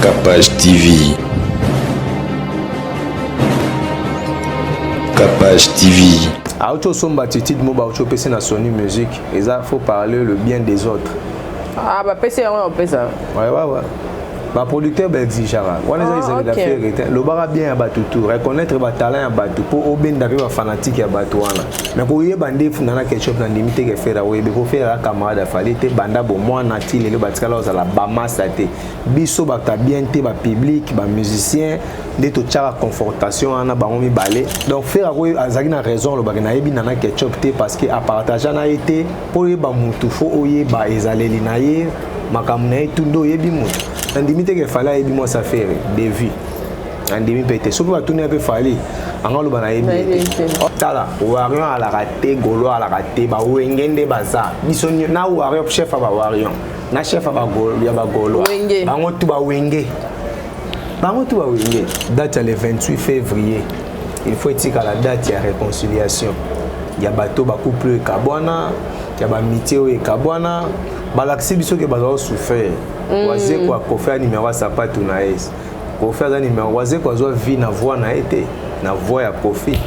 Capage TV. Capage TV. Auti osomba attitude mo bauti opesi na Sony Music eza faut parler le bien des autres. Ah bapesi yango na opesa. Ouais ouais ouais. Ba producteur ba exigeaka. Wana eza Ah, ezali la ok. fierté te. Lobaka bien ya bato tout, reconnaître ba talent ya bato po obenda pe ba fanatique ya bato wana. Mais koyeba nde Nana Ketchup na ndimi te ke Ferre akoyebi po Ferre aza camarade ya Fally te banda bomwana ti lelo batikala kozala ba masta te. Biso bato ya bien te ba public, ba musiciens nde totiaka confortation wana bango mibale. Donc Ferre akoyi azalaki na raison alobaki nayebi Nana Ketchup te parce que apartagea na ye te po oyeba mutu faut oyeba ezaleli na ye makambo na ye tout nde oyebi mutu. Nandimi te ke Fally ayebi mwasi ya Ferre de vue. Nandimi mpe te soki batuni ye mpe Fally anga aloba nayebi ye te. Tala Warrior alaka te Gaulois alaka te ba Wenge nde baza biso na Warrior chef ya ba Warrior na chef ya ba Gaulois bango tout ba Wenge bango tout ba Wenge. Date ya le 28 février il faut etikala date ya réconciliation ya bato ba couple ekabwana ya ba amitié oyo ekabwana balakisi biso ke baza souffrir. Wazekwa Koffi ya numéro ya sapatu na ye. Koffi aza numéro Wazekwa azwa vie na voix na ye te na voix ya Koffi.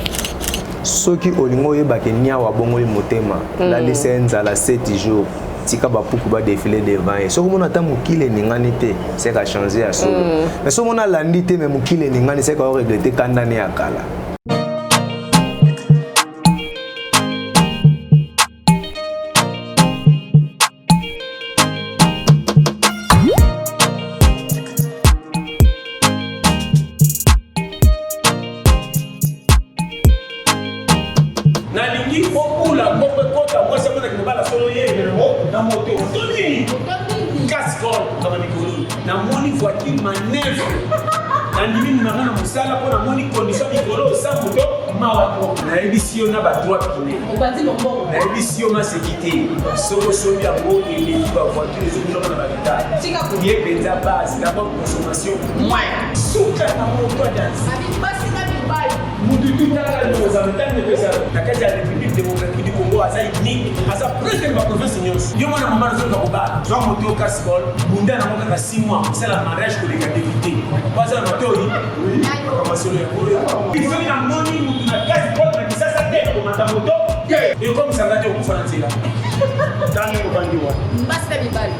Soki olingi oyeba ke niawa abongoli motema lalisa ye nzala 7 jours tika bapuku ba défiler devant ye. Soki omona ata mokili eningani te c'est ka changer ya solo. Mais soki omona alandi te mais mokili eningani c'est ka oregrete kanda ne ya kala. Nalingi okula kombo ekota mwasi amonaki mobala solo ye na moto to nini casserole kama mikolo namoni voiture manœuvre nandimi mimanga na mosala mpo namoni condition mikolo sa moto mawa trop nayebisi yo na ba droit pine nayebisi yo maseki te soki osombi yango eleki ba voiture ezobulaka na baleta ye mpenza base d'abord consommation moins suka na moto adanse mutu tu talaka likozala ntango epesa na kati ya République démocratique du Congo aza unique aza presque na baprovince nyonso yo mwana mama nazoluka kobala zwa moto cascol bunda nango kaka 6 mois osala mariage koleka député po aza na matoi masolo yango soki namoni mutu na cascol na kisasa te nakomata moto ekomisanga te okufa na nzela ntango obandi wana basi na mibali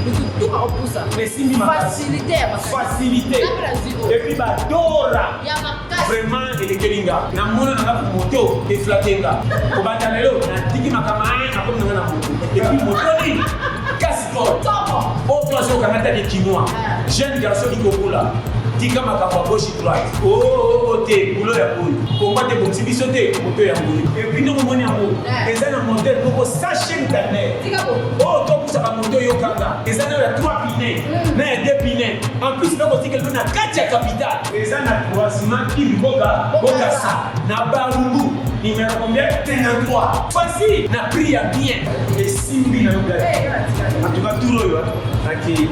mutu tu akopusa esimbi makasi facilité ya makasi facilité et puis badora ya makasi vraiment elekeli nga namona nanga moto eflate nga kobanda lelo natiki makambo nakomi nanga na moto et puis moto nini cascol oyo azokanga taki kinois jeune garçon ikokola tika makambo ya gauche droite oo te boulot ya boye komba te bongisi biso te moto ya boye et puis ndenge omoni yango eza na modèle moko sachet internet oyo topusaka moto oyokanga eza nayo ya 3 pine na ya 2 pine en plus bakotikela mpe na kati ya capitale eza na croisement kibi boka bokasa na barumbu numéro combien 53 facile na prix ya bien esimbi na yo ngai en tout cas tour oyo naki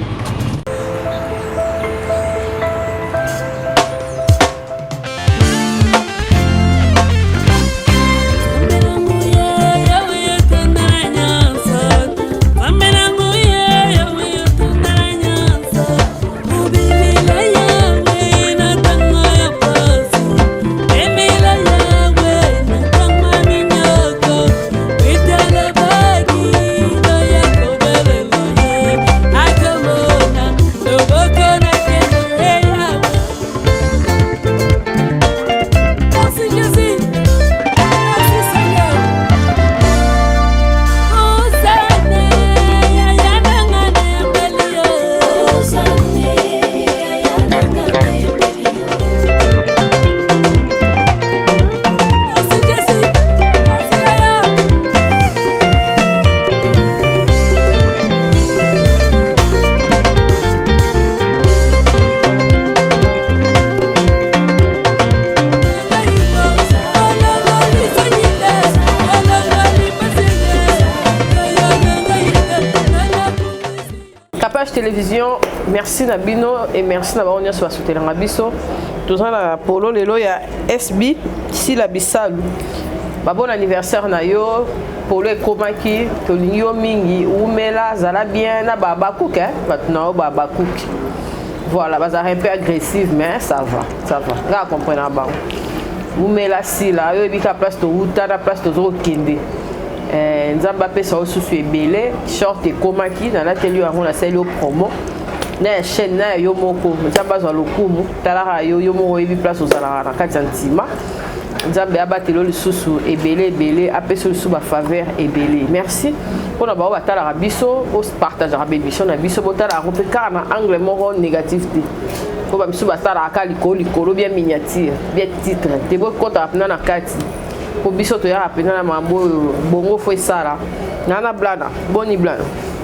Capage Télévision, merci na bino et merci na bango nyonso basutelanga biso. Toza na polo lelo ya SB Sila Bisalu. Ba bon anniversaire na yo. Polo ekomaki tolingi yo mingi, umela zala bien na ba bakuke, bato na yo ba bakuke. Voilà, bazalaka un peu agressive, mais ça va, ça va. Nga comprendre bango. Umela sila, yo oyebi ka place towuta na place tozokende. Eh, Nzambe apesa yo susu ebele. Short ekomaki, nalateli yo yango, nasali yo promo na ya chaîne na ya yo moko. Nzambe azwa lokumu. Talaka yo, yo moko oyebi place ozalaka na kati ya ntima. Nzambe abatela yo lisusu ebele ebele, apesa yo lisusu bafaveur ebele. Merci mpona bao batalaka biso, opartageaka baémission na biso. Botalaka yango mpe kaka na angle moko négatif te, po bamisu batalaka kaka likolo likolo, bien miniature, bien titre te. Bokɔtaka mpena na kati, po biso toyaka mpenza na mambo oyo bongo fo esala. Nga na Blana, boni Blana?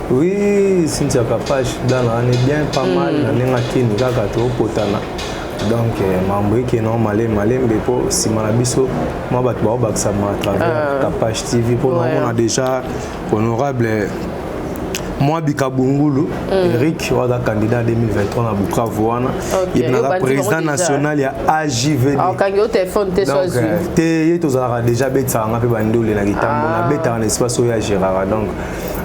Oui, Cynthia Kapache, Blana on est bien, pas mal. Na ndenge akini kaka tokotana, donc mambo ekende malembe malembe, mpo nsima na biso mwa bato baobakisama à travers Kapache TV, mpo naomona déjà honorable Mwabi Kabungulu Eric oyo aza candidat 2023 na Bukavu wana. Ye mpe naza président national ya AJVD. Okangi yo telefone te? Donc te, ye tozalaka déjà, betisaka nga mpe bandole na kitambo, nabetaka na espace oyo agéraka. Donc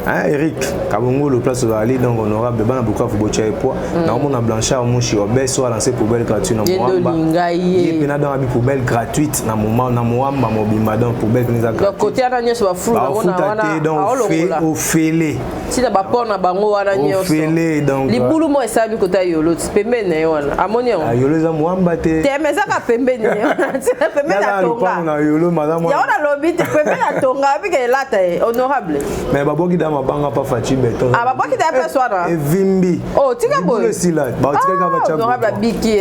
hein, Eric Kabungulu, place ozali, donc honorable, bana Bukavu botya ye poids. Naomona Blanchard Mushi Obes oyo alance poubelle gratuite na Ye Moamba. ndolinga ye. Ye mpena donc abi poubelle gratuite na moment na Moamba mobimba, donc poubelle mpena eza Donc côté wana nyonso bafulu bango na bafuta wana te, donc aolongola ofele. Ntina baport na bango wana nyonso. Ofele, donc libulu mo esalami kota yolo ti pembeni na ye wana, amoni yango. Ah, yolo eza Moamba te. Te, mais ezaka pembeni, pembeni Naza ya na lupango tonga. Na yolo madame. Yango nalobi te, pembeni ya tonga abika elata ye honorable. Mais babwaki da mabanga pa Faci Beton. Ah, babwaki da place wana? Evimbi. Oh, tika boye. Libulu esila, batikaki Ah, batya. honorable abiki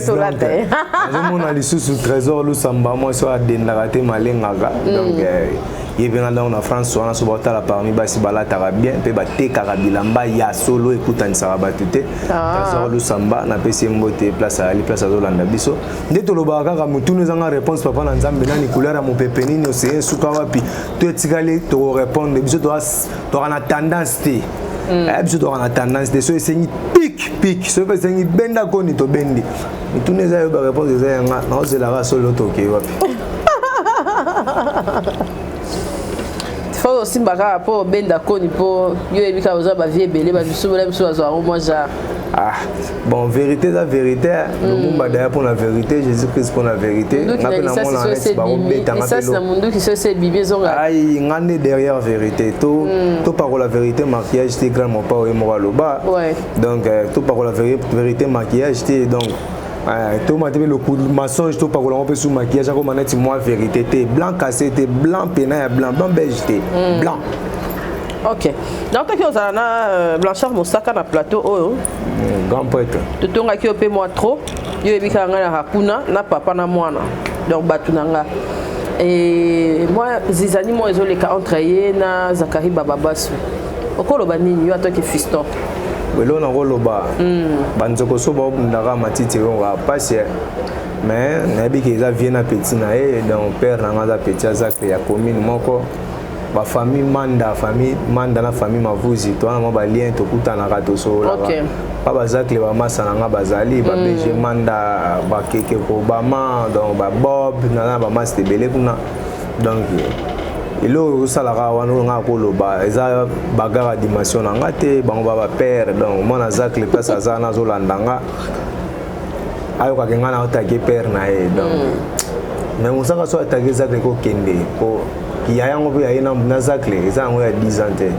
tolata ye. Nazomona lisusu Trésor Lusamba, mwasi oyo adendaka te, malengaka. Donc ye mpe na donc na France wana, so baotala parmi basi balataka bien mpe batekaka bilamba ya solo, ekutanisaka bato te. Trésor Lusamba, napesi ye mbote place ayali, place azolanda biso. Nde tolobaka kaka motunu ezanga réponse. Papa na Nzambe nani, couleur ya mopepe nini, oseye suka wapi, to etikali tokorépondre. Biso toka na tendance te. Biso toka na tendance te. So esengi pik pik, so mpe esengi benda koni, tobendi. Mituna eza yo, baréponse eza yanga. Naozelaka solo tokei wapi. Fo osimba kaka mpo obenda koni, mpo yo oyebi kaka oza bavie ebele, bamisu bola biso bazwa yango mwa genre. Ah bon, vérité eza vérité. Lumumba daya mpona vérité, Jésus Christ mpona vérité. Munduki Nga na mpe lisasi namona so neti ese ebimi bakobeta nga mpe lisasi na munduki so ese ebimi ezonga. Ai, nga nde derrière vérité. To topakola vérité maquillage te, grand mopa oyo moko aloba. Donc topakola vérité maquillage te. Donc toma te mpe loku mensonge, topakola yango mpe sous maquillage, akoma neti mwa vérité te. Blanc cassé te, blanc pena ya blanc, blanc beige te, blanc. Ok, donc toki ozala na Blanchard Mosaka na plateau oyo. Grand prêtre. Totongaki yo mpe mwa trop. Yo oyebi kaka ngai naka kuna na papa na mwana, donc bato na nga. E mwa zizani moko ezoleka entre ye na Zakari Bababasu, okoloba nini yo atoki fiston? Eloko nakoloba, banzoko so baobundaka matiti elongo pasi, mais nayebi ke eza vie na petit na ye. Donc père na nga aza petit, aza ya commune moko, bafamille Manda, famille Manda na famille Mavuzi, towana mwa balien, tokutanaka, tosololaka. Pa bazakle, bamasa na nga bazali ba BG Manda, bakeke Obama, donc babob naza na bamasa ebele kuna. Donc eloko osalaka wana, oyo nga koloba eza bagarre ya dimension na nga te. Bango ba bapère. Donc mwana Zacle, place aza wana, azolanda nga, ayokaka nga na otake père na ye. Donc mais mosaka so atake Zacle, kokende po ya yango mpe yaye na Zacle eza yango ya 10 ans te.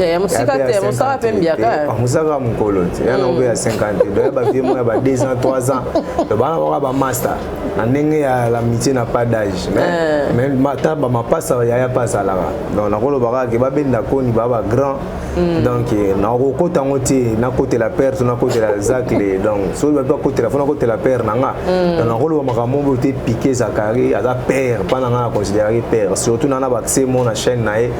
Ya mosika te, mosaka mpe mbiaka. Mosaka mokolo te, ya nango mpe ya 50 te. Donc ya bavie moko ya ba 2 ans, 3 ans, donc bana baka bamaster na ndenge ya l'amitié na pas d'âge. Mais ata bamapasa yaya mpe azalaka. Donc nakoloba kaka ke babenda koni baa bagrand. Donc nakokota yango te, nakotela père to nakotela Zacle. Donc soki bapi bakotela, fo nakotela père na nga. Donc nakoloba makambo oyo te pike. Zakari aza père mpa na nga, na considéraki père, surtout na baaccès mo na chaîne na ye.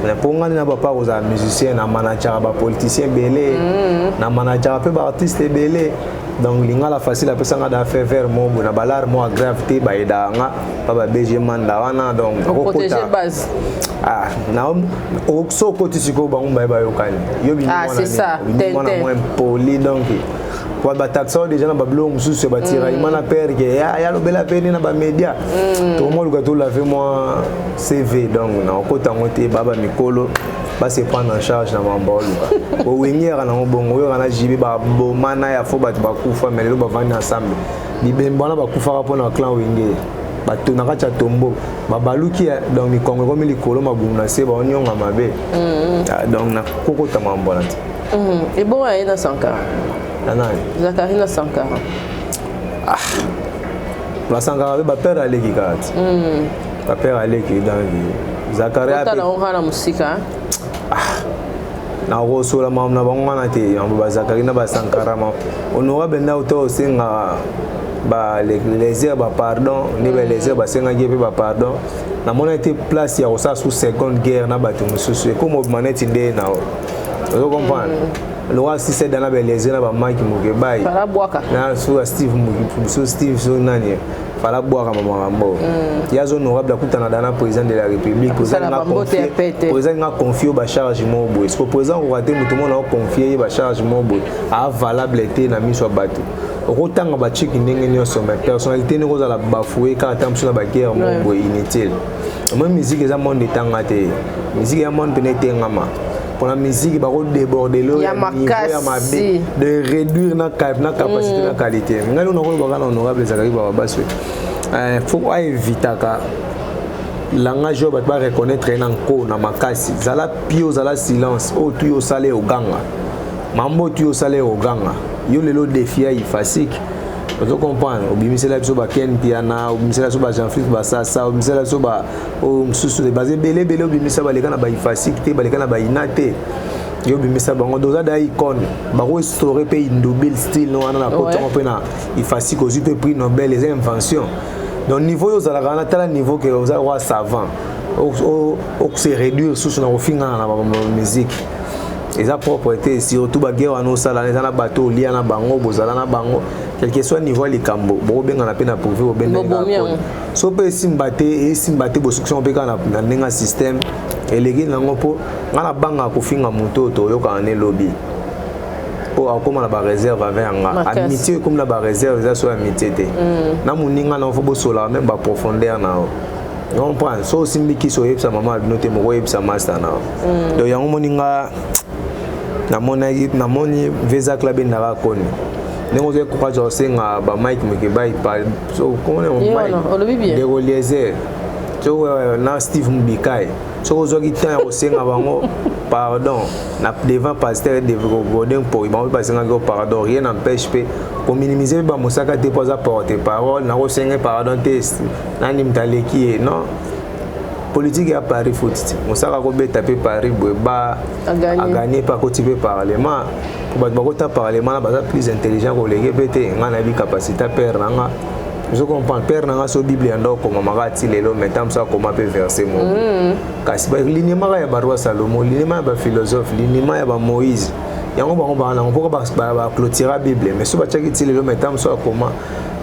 Mpo nga nde na papa kozala musicien, na manajaka bapoliticien ebele, na manajaka mpe baartiste ebele. Donc lingala facile apesanga da fait vers mobo na balare mo grave te, bayedaka nga pa ba BG Manda wana. Donc oprotéger base. Ah, na so okoti sikoyo, bango baye bayokani yo. Ah, c'est ça. Bimwana mwa impoli, donc po bataxa oyo déjà na babiloko mosusu ya batiraillement na pere ke yalobela mpe nde na bamédia, tokomoluka tolave mwa CV. Donc na okota yango te, baba mikolo. Base prendre en charge na mambo oluka. Owenge yaka nango bongo, oyoka na JB babomana ya fo bato bakufa, mais lelo bavandi ensemble. Bibembe wana bakufaka mpona clan Wenge. Bato na kati ya tombo babaluki, donc mikongo ekomi likolo, mabumu na se, baonyonga mabe. Ah, donc nakokota mambo wana te. Ebongo aye na Sankara? Na nani? Zakari na Sankara. Basankara mpe bapere aleki kaka ti bapere aleki. Donc Zakaria otala ngo kaka na mosika. Nakosola makambo na bango wana te, yango bazakari na basankara. Ma honorable nda uta osenga balésirs bapardon, nde balésirs basengaki ye mpe bapardon. Namoni te place ya kosala sous seconde guerre na bato mosusu ekoma obima neti nde na ozo comprendre lokwa siseda na balésirs na bamaki moke bai Fala bwaka. Na so ya Steve, so Steve, so nani, fala bwaka makambo ye aza honorable, akutana da na président de la République. Akosala bambote ya pete. Président nga confie bacharge moko boye, parce que président akoka te moto mona oconfie ye bacharge moko boye avalable te na miso ya bato. Okotanga bachiki ndenge nyonso, mais personnalité ndenge ozala bafoué kaka ta mosusu na baguerre moko boye inutile. Omoi musique eza monde etanga te, musique ya monde pene etengama mpona musique bakodéborde lo Ya niveau ya mabe makasi. De réduire na capacité na qualité. Ngai lelo nakolobaka na honorable ezalaki baba basi, faut aevitaka langage oyo bato bareconnaître ye na nko na makasi. Zala pio, ozala silence. Oyo tu yo osala ye oganga, mambo oyo tu yo osala ye oganga. Yo lelo défi ya Ifasik, ozo comprendre, obimisela biso baken Piana, obimisela biso ba Jean Philippe Basasa, obimisela biso ba oyo mosusu baza ebele ebele, obimisa baleka na baIfasik te, baleka na baina te, yo obimisa bango. Donc oza da icône, bakoinstaure mpe indubile style no wana na kotango mpe na Ifasik, ozwi mpe prix Nobel, eza invention. Donc niveau oyo ozalaka wana, tala niveau ke oza roi savant, okose réduire susu na kofingana na bamusique, eza propre te. Surtout baguerre wana osala eza na bato olia na bango, bozala na bango, quel que soit niveau ya likambo, bokobengana mpe na privé. Bobomi yango. So mpe esimba te, esimba te, bosukisi yango mpe kaka na ndenge ya système eleki nango. Mpo ngai nabangaka kofinga moto oyo toyokaka na elobi mpo akóma na baréserve ave yanga. Makasi. Amitié ekomi na baréserve, eza so amitié te. Na moninga na fo bosolaka même baprofondeur na yo, comprendre. So osimbi kisi, oyebisa mama na bino te, moko oyebisa master na yo. Donc yango moninga namonaki, namoni vesa club endaka koni ndenge ozwi courage osenga bamike mokebai. Ye wana, olobi bien. Ndeko Liezer soki na Steve Mubikai, soki ozwaki temps ya kosenga bango pardon na devant pasteur Godin Mpoi, bango mpe basengaki yo pardon. Rien n'empêche mpe kominimize mpe bamosaka te mpo aza porte parole. Nakosenga pardon te, nani moto aleki ye? Non, politique ya Paris foot te. Mosaka akobeta mpe Paris boye ba Aganye. Aganye mpe, akoti mpe parlement, po bato bakota parlement na baza plus intelligent koleke mpe te. Ngai nayebi capacité ya père na nga, ozo comprendre. Père na nga so Bible ya ndo okomamaka ati lelo, mais ntango mosu akoma mpe verset moko. Kasi linimaka ya baroi Salomo, linima ya baphilosophe, linima ya baMoïse, yango bango baa nango mpoka baclotira Bible, mais so batiaki ti lelo, mais ntango mosu akoma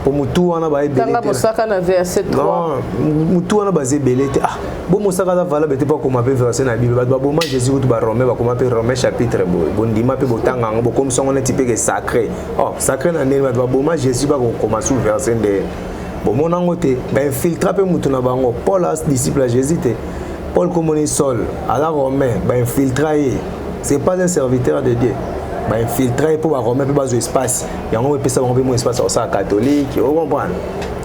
po motu wana baebele Tanga te. Mosaka na verset 3. Non, mutu wana baza ebele te. Ah bo mosaka aza valable te mpo akoma mpe verset na Bible. Bato baboma Jésus kutu barome bakoma mpe Romain chapitre boye, bondima mpe botanga yango, bokomisa yango neti mpe ke sacré. Oh, sacré na ndeni? Bato baboma Jésus bakokoma sous verset nde bomona yango te. Bainfiltra mpe mutu na bango. Paul as disciple ya Jésus te. Paul komoni Saul aza romain, bainfiltra ye, c'est pas un serviteur de Dieu. Bainfiltra ye mpo baromain mpe bazwa espace yango, epesa bango mpe mo espace ya kosala catholique, ocomprendre.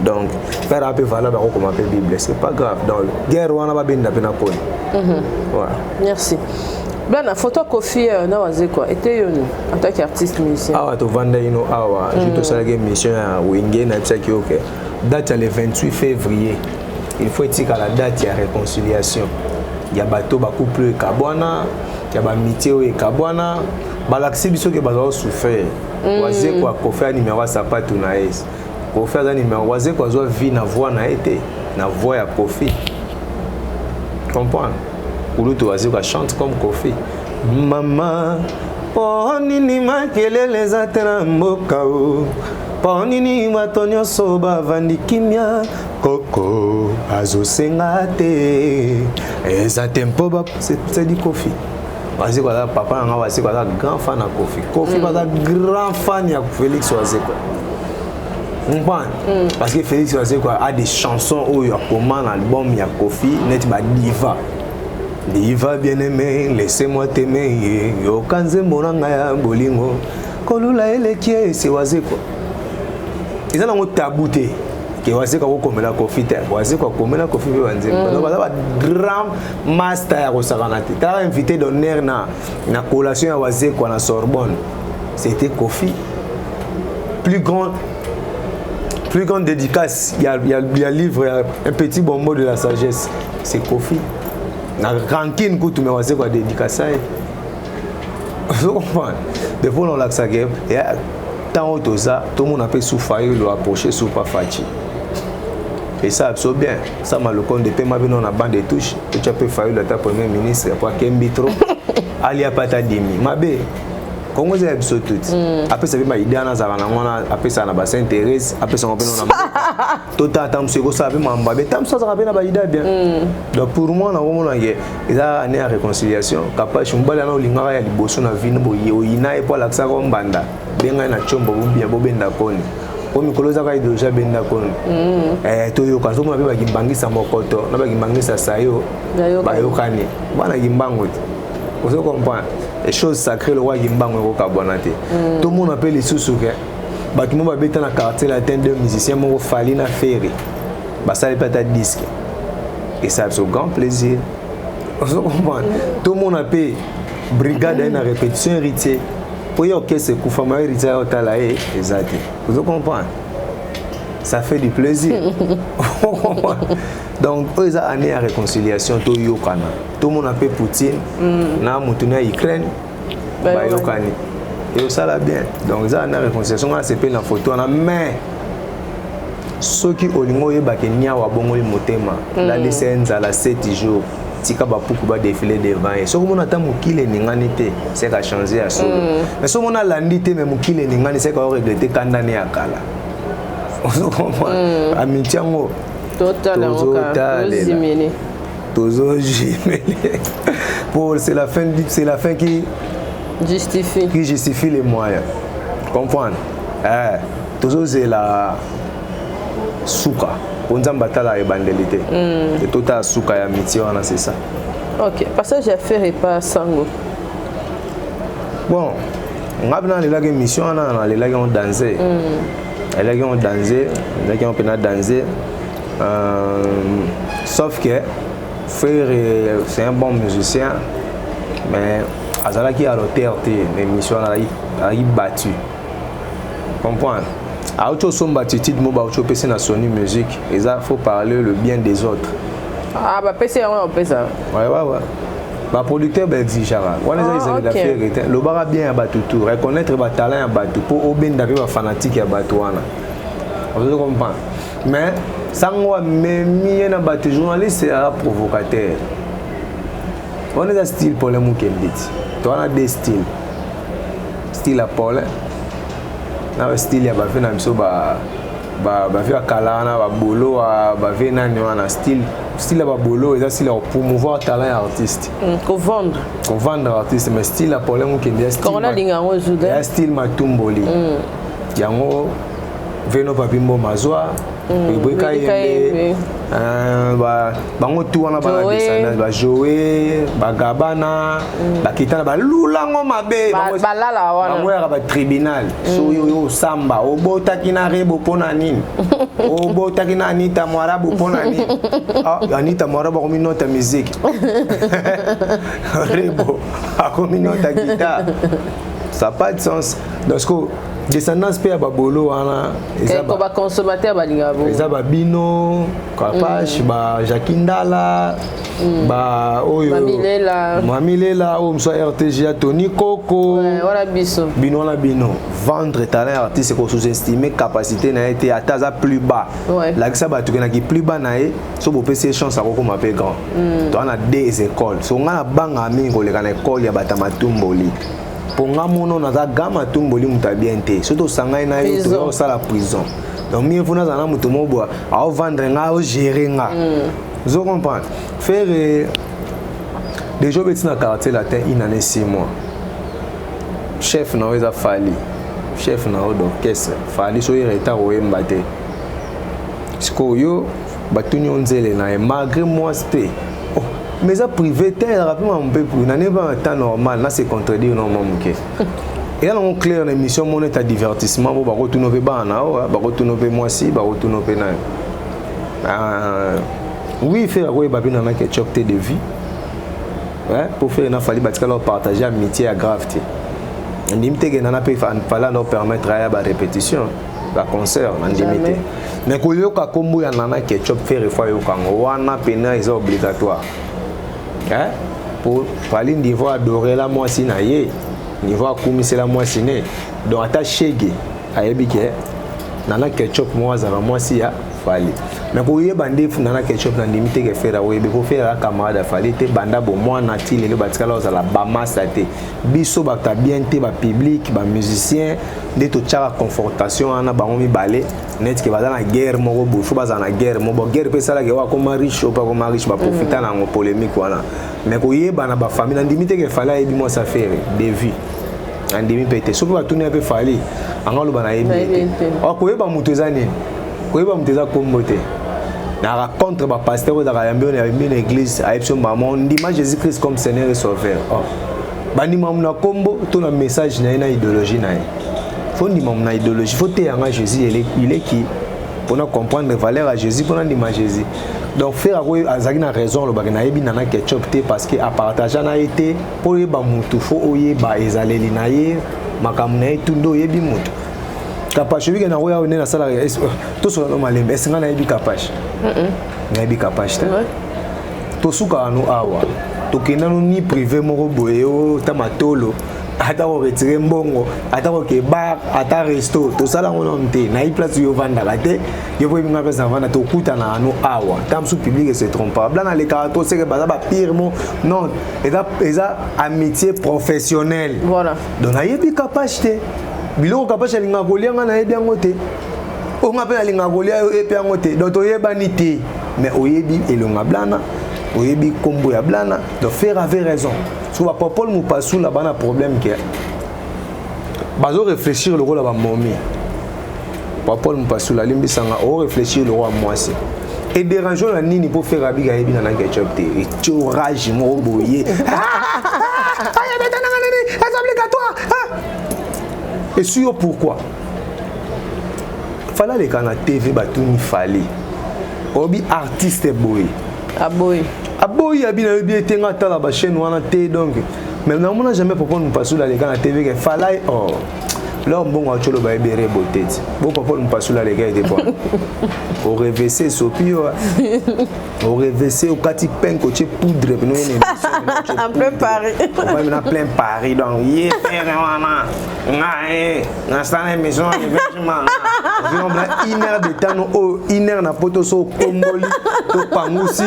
Donc frère ape valable, akokoma mpe Bible, c'est pas grave. Donc guerre wana babenda mpe na koni. Voilà. Merci. Blana, photo ya Kofi na Wazekwa ete yoni en tant qu'artiste musicien? Awa tovanda ino awa jour tosalaki émission ya Wenge, nayebisaki oke date ya le 28 février, il faut etikala date ya réconciliation ya bato, bacouple oyo ekabwana, ya baamitié oyo ekabwana. Balakisi biso ke bazala kosouffrir. Wazekwa, Kofi ya numéro ya sapatu na ye, Kofi aza numéro. Wazekwa azwa vie na voix na ye te, na voix ya Kofi, comprendre. Kulutu Wazekwa chante comme Kofi. Mama, mpo nini makelele eza te na mboka o? Mpo nini bato nyonso bavandi kimia? Koko azosenga te, eza te mpo ba c'est du Kofi. Wazekwa aza papa na nga. Wazekwa aza grand fan ya Kofi. Kofi baza grand fan ya Félix Wazekwa, comprendre, parce que Félix Wazekwa a des chansons oyo akoma na album ya Kofi neti badiva. Diva bien-aimé, laissez-moi t'aimer. Yoka nzembo na ngai ya bolingo. Kolula eleki ese Wazekwa. Eza nango tabou te. Ke Wazekwa akokomela Koffi te. Wazekwa akomela Koffi mpe banzembo. Donc baza ba grand master ya kosakana te. Tala invité d'honneur na collation ya Wazekwa na Sorbonne. C'était Koffi. Plus grande dédicace, il y a livre, il y a un petit bonbon de la sagesse. C'est Koffi. Na rancune kutu me Wazekwa dédicace ye. Ozo comprendre? Des fois olakisaka ya ntango toza tomona mpe sufa oyo approche supa Fatshi esala biso bien. Sama Lukonde mpe mabino na bande touche, totya mpe Fayulu ata premier ministre po akembi trop, alia mpe ata dimi mabe. Kongo eza ya biso tuti. Apesa mpe baide wana azalaka nango wana, apesaka na basaint Thérèse, apesaka mpe na mboka. Totala ta mosu ekosala mpe mambo abe, ta mosu azalaka mpe na baide bien. Donc pour moi, nakomona ke eza année ya réconciliation. Kapache, mobali wana olingaka ya liboso na vino boye, oyina ye mpo alakisaka mbanda, bengai na tiombo bobia bobenda koni po mikolo ezaka idéologie abenda koni. Toyoka, tozomona mpe bakimbangisa mokoto na bakimbangisa sayo. Bayokani. Bayokani bana kimbangu te, ozo comprendre? Chose sacrée lokwa kimbangu ekokabwana te. Tomona mpe lisusu ke bato mo babeta na Quartier Latin, deux musiciens moko, Fally na Ferre, basali mpe ata disque, esala biso grand plaisir, ozo comprendre? Tomona mpe brigade aye na répétition, Héritier, po ye orchestre ekufama, Héritier aye otala ye eza te, ozo comprendre? Ça fait du plaisir. Donc oyo eza année ya réconciliation, toyokana. Tomona mpe Poutine na motu na Ukraine bayokani, ekosala bien. Donc eza année ya réconciliation. Nga nasepeli na photo wana, mais soki olingi oyebake niawa abongoli motema, lalisa ye nzala 7 jours, tika bapuku badéfiler devant ye. Soki omona ata mokili eningani te, seka change ya solo. Mais soki omona alandi te, mais mokili eningani, seka oregretter kandani ya kala, ozo comprendre? Amitié yango totala yango kaka. Tozotalela. Tozimele. Tozojimele pour c'est la fin qui justifie qui justifie les moyens, comprendre? Tozozela suka po Nzambe atala ebandeli te. Te, totala suka ya amitié wana, c'est ça. Ok, passage ya Ferre epa Sango. Bon, nga mpe nalelaki émission wana, nalelaki yango danse, nalelaki yango danse, nalelaki yango mpena danse. Sauf que Ferre, c'est un bon musicien, mais azalaki à l'auteur te na émission wana, azalaki battu, comprendre? Auti osomba attitude mo bauti opesi na Sony Music, eza faut parler le bien des autres. Ah, bapesi yango na kopesa. Ouais. Baproducteur baexigeaka wana, eza ezali la fierté. Lobaka bien ya bato, tout reconnaître batalent ya bato mpo obenda mpe bafanatike ya bato wana, ozo comprendre? Mais sango amemi ye na bato, journaliste aza provocateur wana, eza style Paulin Mokende ti to wana, de style, style ya Paulin na style ya bave na biso, bave ya kala wana, babolo, bave nani wana, style ya babolo eza style ya promouvoir talent ya artiste. Kovendre. Kovendre artiste. Mais style ya Paulin Mokende ya style matumboli yango, veno papi mboma azwa ebweka yembe, bango tu wana bana descendance, bajoe, bagabana, bakitana, balulango mabe. Balala wana. Bango yaka batribunal. So oyo osamba, obotaki na Rebo mpo na nini? Obotaki na Anita Mwarabu mpo na nini? Anita Mwarabu akomi nota musique, Rebo akomi nota guitare, ça pas de sens. Donc descendance mpe ya babolo wana. Baconsommateur balingaka bongo. Eza babino Kapache, ba Jacki Ndala, ba oyo Mamilela, oyo mosu ya RTG ya Tony Koko. Wana biso. Bino wana, bino vendre talent ya artiste, kosous-estime capacité na ye te. Ata aza plus bas, lakisa bato kendaki plus bas na ye. So bopesi ye chance, akokoma mpe grand. To wana deux écoles. So ngai nabangaka mingi koleka na école ya bato ya matumboli, mpo nga mono naza ga matumboli, moto ya bien te. So tosangai na ye, toya kosala prison. Donc mieux vaut nazala na moto moko boye aovendre nga, aogérer nga, ozo comprendre? Ferre déjà obeti na Quartier Latin une année 6 mois, chef na yo eza Fally, chef na yo d'orchestre Fally. So oye retard, oyemba te. Sikoyo yo batuni yo nzele na ye malgré mwasi te. Oh, Mais eza privé te, ezalaka mpe makambo mpe privé na ndenge mpe temps normal na se contredire na mwa moke. Eza nango clair na émission moko neti ya divertissement, bo bakotuna mpe bana na yo, bakotuna mpe mwasi, bakotuna mpe nayo. Oui, Ferre akoyeba mpe Nana Ketchup te de vie po Ferre na Fally batikala opartage amitié ya grave te. Ndimi te ke Nana mpe Fally ando permettre aya barépétition, baconcert, nandimi te. Mais koyoka nkombo ya Nana Ketchup, Ferre faut ayoka yango wana pena, eza obligatoire po Fally niveau adorela mwasi na ye, niveau akumisela mwasi ne. Donc ata shege ayebi ke Nana Ketchup moko azalaka mwasi ya Fally. Mais koyeba nde Nana Ketchup, na ndimi te ke Ferre akoyebi, po Ferre aza camarade ya Fally te banda bomwana ti lelo, batikala kozala bamasa te. Biso bato ya bien te, bapublic, bamusicien nde totiaka confrontation wana bango mibale neti ke baza na guerre moko boye. Faut bazala na guerre moko bo guerre mpe esalaka oyo akoma riche, oyo mpe akoma riche, baprofita na yango polémique wana. Mais koyeba na bafamille, nandimi te ke Fally ayebi mwasi ya Ferre de vie, nandimi mpe te. Soki batuni ye mpe, Fally anga aloba nayebi ye te. Koyeba moto eza nini? Koyeba moto eza kombo te. Naka contre bapasteur oyo ezalaka yambi oyo yambi na église, ayebi so mama ndima Jésus Christ comme Seigneur et Sauveur. Oh. Bandima na kombo to na message na ye, na idéologie na ye. Faut ndima na idéologie, faut teyanga Jésus il est qui, mpona comprendre valeur ya Jésus, mpona ndima Jésus. Donc Ferre akoyo azalaki na raison alobaki nayebi Nana Ketchup te, parce que apartage na ye te. Mpo oyeba mutu, faut oyeba ezaleli na ye, makambo na ye tu nde oyebi mutu. Kapache oyebike na oyo nde nasalaka tosola no malembe. Ese ngai nayebi Kapache? Nayebi Kapache te. Tosukaka no awa, tokenda no ni privé moko boye o ta matolo, ata koretirer mbongo, ata koke bar, ata resto, tosala yango nano te. Nayebi place oyo ovandaka te, yo po yebi nga place navanda. Tokutana no awa, ta mosusu public se trompe bla nalekaka to seke baza bapire mo non, eza amitié professionnelle. Voilà. Donc nayebi Kapache te. Biloko Kapache alingaka kolia, nga nayebi yango te. Oyo nga mpe nalingaka kolia, oyebi yango te. Donc toyebani te, mais oyebi elonga blana, oyebi nkombo ya blana. Donc Ferre avait raison. So bapapole mopasula bana problème ke bazo réfléchir lokola bamomi. Papole mopasula alimbisanga, oréfléchir lokola mwasi edérange na nini mpo Ferre abika ayebi na Ketchup te, etie orage moko boye, ayebetananga nini, eza obligatoire esu yo. Pourquoi Fally aleka na TV, batuni Fally oyebi artiste boye? Aboyi. Aboyi, abi nayebi ete nga atala bachaîne wana te. Donc mais namona jamais Papa Mopasula aleka na TV ke Fally oh lor mbongo aci oloba ebere bote ti bo Papa Mopasula aleka ete po orevese esopi yo, orevese, okati penke, otie poudre pene oye na en plein Paris. Na plein Paris. Donc ye Ferre wana nga ye nasala émission effectivement une heure de temps no oyo, une heure na poto so okomboli, topangusi,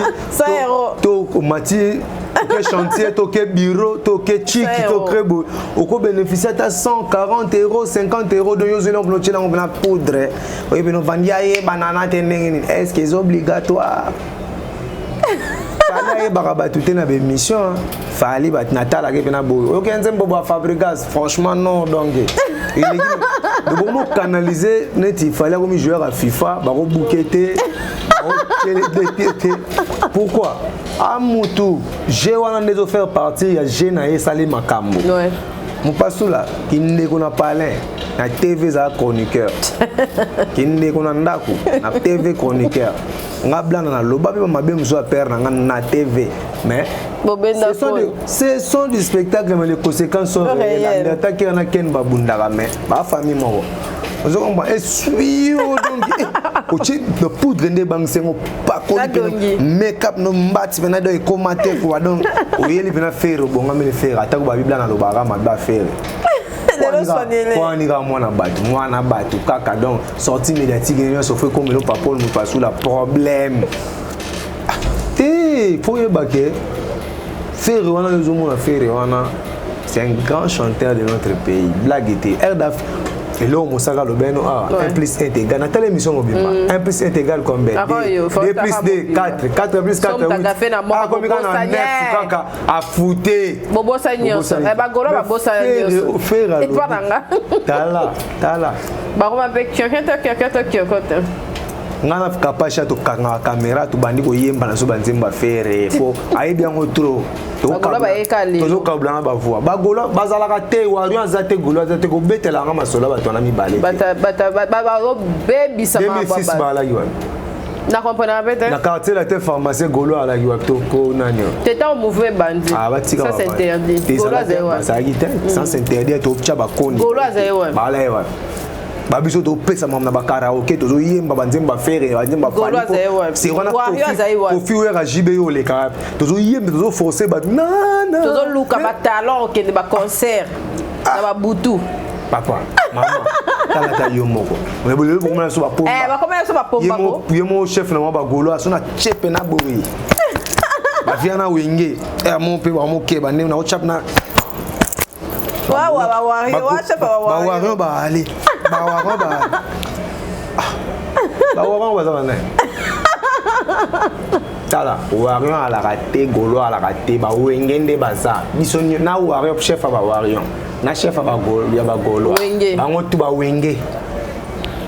tomati, toke chantier, toke bureau, toke chiki, toke boye, okobénéficie ata 140 euros, 50 euros. Donc yo ozweli mpona otiela yango mpena poudre, oyebi no vandi ayeba Nana te ndenge nini. Est ce que eza obligatoire? Fally ayebaka bato te na bémission. Fally bato natalaki mpe na boye, oyoki nzembo bwa Fabregas, franchement non. Donc eleki bokomo canaliser neti Fally akomi joueur ya FIFA, bakobuke te, bakotiele te. Pourquoi amutu je wana nde ezofaire partie ya je na ye, esali makambo. Mopasula kindeko na palin na TV ezala chroniqueur, kindeko na ndako na TV chroniqueur. Nga blana naloba mpe bamabe mosusu ya père na nga na TV, mais Bobenda. Ce sont du spectacle, mais les conséquences sont réelles. Ataki wana ken babundaka, mais bafamille moko ozo comprendre esui yo. Donc otie na poudre nde ebangisi yango, pakoli makeup no mbati mpena, donc ekóma te quoi. Donc oyeli mpena Ferre, obongameli Ferre. Atako babibla nalobaka mabe afere kwanika mwana bato, mwana bato kaka. Donc sortie médiatique nyonso faut ekomela papole mopasula problème te. Faut oyeba ke Ferre wana, ozomona Ferre wana, c'est un grand chanteur de notre pays, blague te. Air d'Afrique, eloko mosaka alobeno awa, 1 plus 1 égal, natala émission mobimba, 1 plus 1 égal combien? 2 plus 2, 4, 4 plus 4, 8. Akomi kaka na 9 kaka afute. Bobosa nyonso, bagolo babosa nyonso. Ferre epa nanga. Tala tala. Bakoma mpe kyokoto kyokoto kyokoto. Nga na Kapasha tokangaka kamera, tobandi koyemba na so banzembo ya Ferre po ayebi yango trop. Bagaulois bayeka lelo. Tozokabula na bavoix. Bagaulois bazalaka te, Warrior aza te, Gaulois aza te. Kobetela yanga masolo ya bato wana mibale te. Bazobebisa. 2006 balaki wapi? Na comprendre mpe te. Na quartier la te, pharmacien Gaulois alaki wapi to ko nani oyo? Te, ntango mouvement ebandi. Ah, batika. Ça, c'est interdit. Gaulois azali wapi? Bazalaki te. Sens interdit, totya bakoni. Gaulois azali wapi? Bala ye wapi? Babiso topesa mamu na bakaraoke, tozoyemba banzembo baFerre, banzembo. Gaulois azali wapi? Warrior azali wapi? Kofi Wera JB yo oleka wapi? Tozoyemba, tozoforce bato nana. Tozoluka batalent, okende baconcert na babutu. Papa, mama, tala ta yo moko lelo bokomona so bapomba. Bakomela so bapomba ko. Ye mo chef na mwa bagaulois so na chepe na boye bavia na wenge mo mpe bamokeba ndenge na ochap na Wawa bawarrior, wacha bawarrior. Bawarrior baale, bawarrior baale, bawarrior baza banani? Tala, warrior alaka te, gaulois alaka te, bawenge nde baza. Biso na warrior, chef ya bawarrior na chef ya bagaulois. Wenge. Bango tu bawenge,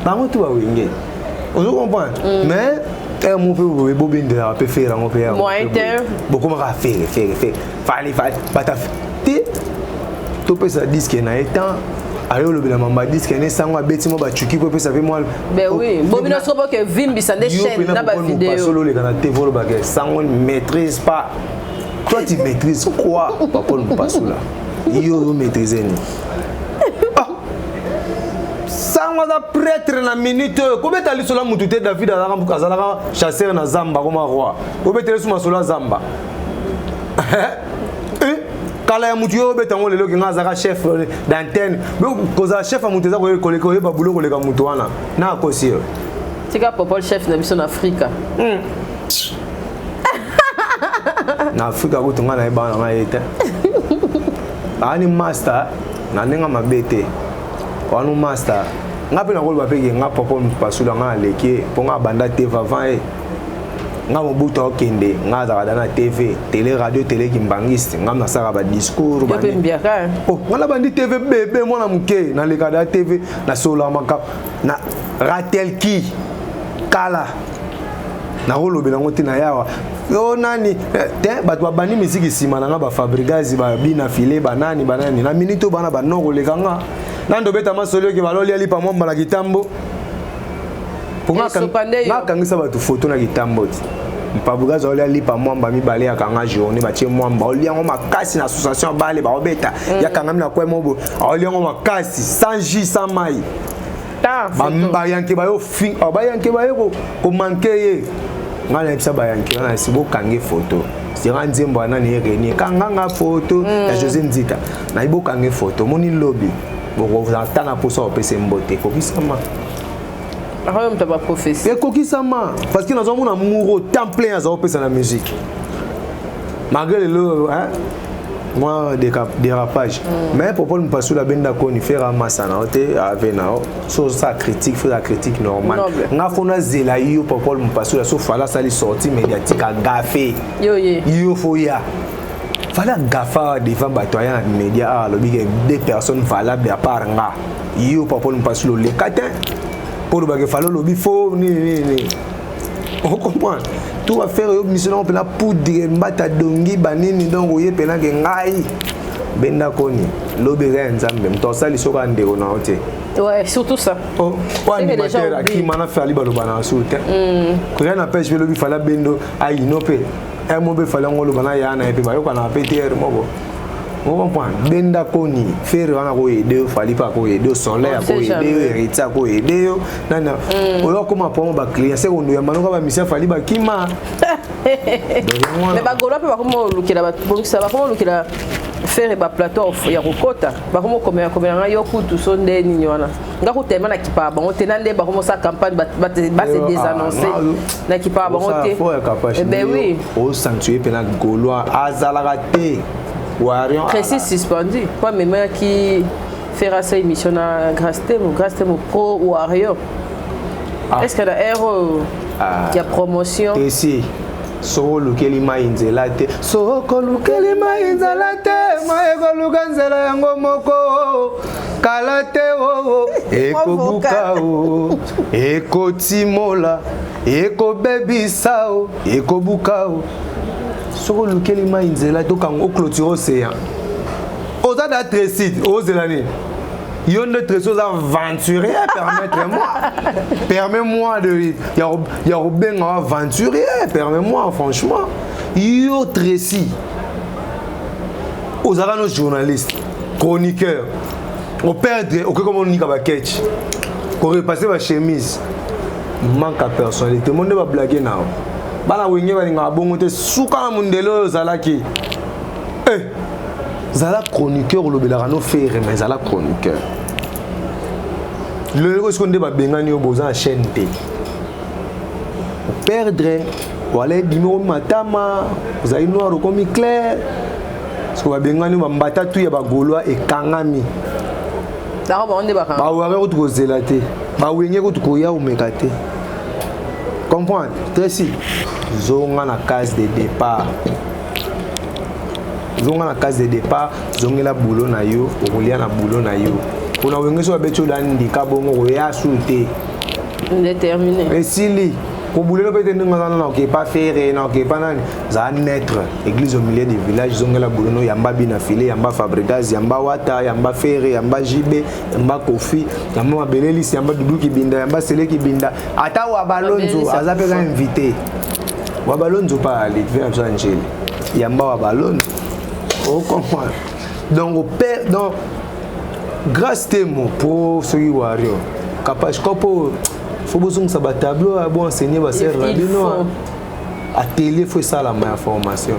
bango tu bawenge, ozo comprendre? Mais mo mpe bobendelaka mpe Ferre yango mpe yango. Moyen te. Bokomaka Ferre, Ferre, Ferre, Fally, Fally, bata te. Topesa disque na ye temps aye olobela mamba disque ne sango abeti mwa bacuki mpo epesa mpe mwa. Ben oui, bobino soko boke vimbisa nde chaîne na bavideo. Oleka na TV, olobaka sango ne maîtrise pas. Toi, tu maîtrises quoi, Papol Mpasula? Yo oyo maîtrise nini? Ah! Sango aza prêtre na minute oyo kobeta liso la mutu te. David azalaka chasseur na zamba, akoma roi. Obetela so masolo ya zamba. Eh, kala ya mutu yo obeta yango lelo kenga azalaka chef d'antenne. Kozala chef ya mutu eza koleka oyeba bulo koleka mutu wana na akosi yo. Tika Popol, chef na biso na Afrika. Na Afrika kutu ngai nayebaka na ngai ye te. Aani master na ndenge mabe te wanu master. Nga mpe nakoloba mpe ke nga Papa Mpasula, nga aleki ye mpo nga abanda TV avant ye. Nga Mobutu akokende, nga azalaka da na TV, télé, radio, télé kimbangiste. Nga nasalaka badiscours. Yo mpe mbiaka, hein? Oh, nga nabandi TV bebe mwana moke, naleka da TV, nasololaka makambo na ratelki kala. Nakolobela yango te na yawa o nani te. Bato babandi misiki nsima na nga, bafabrigazi, babina file, banani banani na minute oyo bana banor koleka nga nando obeta masoli oke balolia lipa mwamba na kitambo. Po nga Esopa nde yo. Nga akangisa bato foto na kitambo ti Fabrigas aolia lipa mwamba mibale, akanga journée batie mwamba, aolia yango makasi na association ya bale baobeta. Yakangami na kwe mobo, aolia yango makasi sans jus, sans mai. Ta photo. Bayanke bayo fi oh, bayanke baye komanke ye. Ngai nayebisa bayanke wana esi bokange foto sera nzembo ya nani erenie kanganga foto ya José Nzita. Nayebi bokange foto, omoni lobi bokozala ta na mposa kopesa mbote. Ekokisama. Akoyo moto ya baprophétie. Ekokisama parce que nazomona muro temps plein aza kopesa na musique malgré lelo, hein, mwa dérapage. Mais Popol Mpasula, abenda koni Ferre amasa na yo te, ave na yo so osala critique, faut la critique normale. Noble. Nga fo nazela yo Popol Mpasula so Fally asali sortie médiatique, agafe. Yo ye. Yo fo ya Fally agafa devant bato, aya na média awa, alobi ke deux personnes valables à part nga. Yo Popol Mpasula oleka te mpo olobaka Fally olobi fo nini nini nini. Ocomprendre tout affaire yo mission nango mpena poudre mbata dongi banini. Donc oye mpena ke ngai benda koni lobi eza ya Nzambe, moto asali soki andeko na yo te. Ouais, surtout ça. Oh, po C'est que déjà animateur oublie. akima na Fally, baloba na su te. Rien n'empêche mpe lobi Fally abendo aino mpe ere mo mpe Fally yango oloba na ya na ye mpe bayokana mpe te ere moko. Ocomprendre? Benda koni Ferre wana akoyede yo, Fally mpe akoyede yo, Soleil On sait akoyede yo, jamais. Héritier akoyede yo, nani oyo akoma promo baclient se kondoyamba noka bamisia Fally bakima. Donc, yango wana. Mais bagaulois mpe bakoma olukela, bongisa, bakoma olukela Ferre baplateau ya kokota, bakoma okomela komela ngai yo kutu so nde nini wana. Nga kutema nakipaka bango te na nde bakoma osala campagne base désannonce, nakipaka bango te. Te. Eh ben oui. Osanctue mpena gaulois azalaka te, warrior. Précis suspendu po amemaki Ferre asa émission na Grâce Temo, Grâce Temo pro warrior. Ah. Est ce que na aire oyo Ah. ya promotion? Tesi soko olukeli mai nzela te, soko olukeli mai nzela te, mai ekoluka nzela yango moko. Kala te oo ekobuka o ekotimola ekobebisa o ekobuka o. Soki olukeli mai nzela tokanga oclôture océan. Oza da tresite ozela nini? Yo nde Tracy oza aventurier, permettre-moi. Permets-moi de ya kobenga aventurier, permets-moi franchement. Yo Tracy ozalaka no journaliste, chroniqueur, operdre okoki komonika baketch, korepasse bachemise, manque ya personnalité. Mo nde bablage na yo, bana wenge balingaka bongo te. Suka na mondele oyo ozalaki eh, zala chroniqueur, olobelaka no Ferre, mais zala chroniqueur. Lelo siko nde babengani yo, boza na chaîne te, operdre wala ebimi, okomi matama, ozali noir, okomi clair. Siko babengani yo, bambata tu ya bagaulois ekangami. Yango bango nde bakanga. Baware kutu kozela te, bawenge kutu koya omeka te. Comprendre, Tracy, zonga na case de départ, zonga na case de départ, zongela boulot na yo, okolia na boulot na yo. Mpona wenge so babeti oyo ndika bongo, koya su te. Déterminé. Esili kobulelo mpe te. Ndenge aza nana, okepa Ferre na okepa nani, zala naître église au milieu du village. Zongela boulot no, yamba bina file, yamba Fabregas, yamba Wata, yamba Ferre, yamba JB, yamba Kofi, yamba Mabelelisi, yamba Dudu Kibinda, yamba Sele Kibinda, ata wa Balonzo. Mabelelisi. Aza mpe ka invité wa Balonzo pa ali ve na biso ya Njeli, yamba wa Balonzo, ocomprendre. Donc ope, donc grâce temo po soki wario kapage kopo, fo bozongisa batableau ya bo enseigner basere na Il bino. faut. Atelier fo esalama ya formation,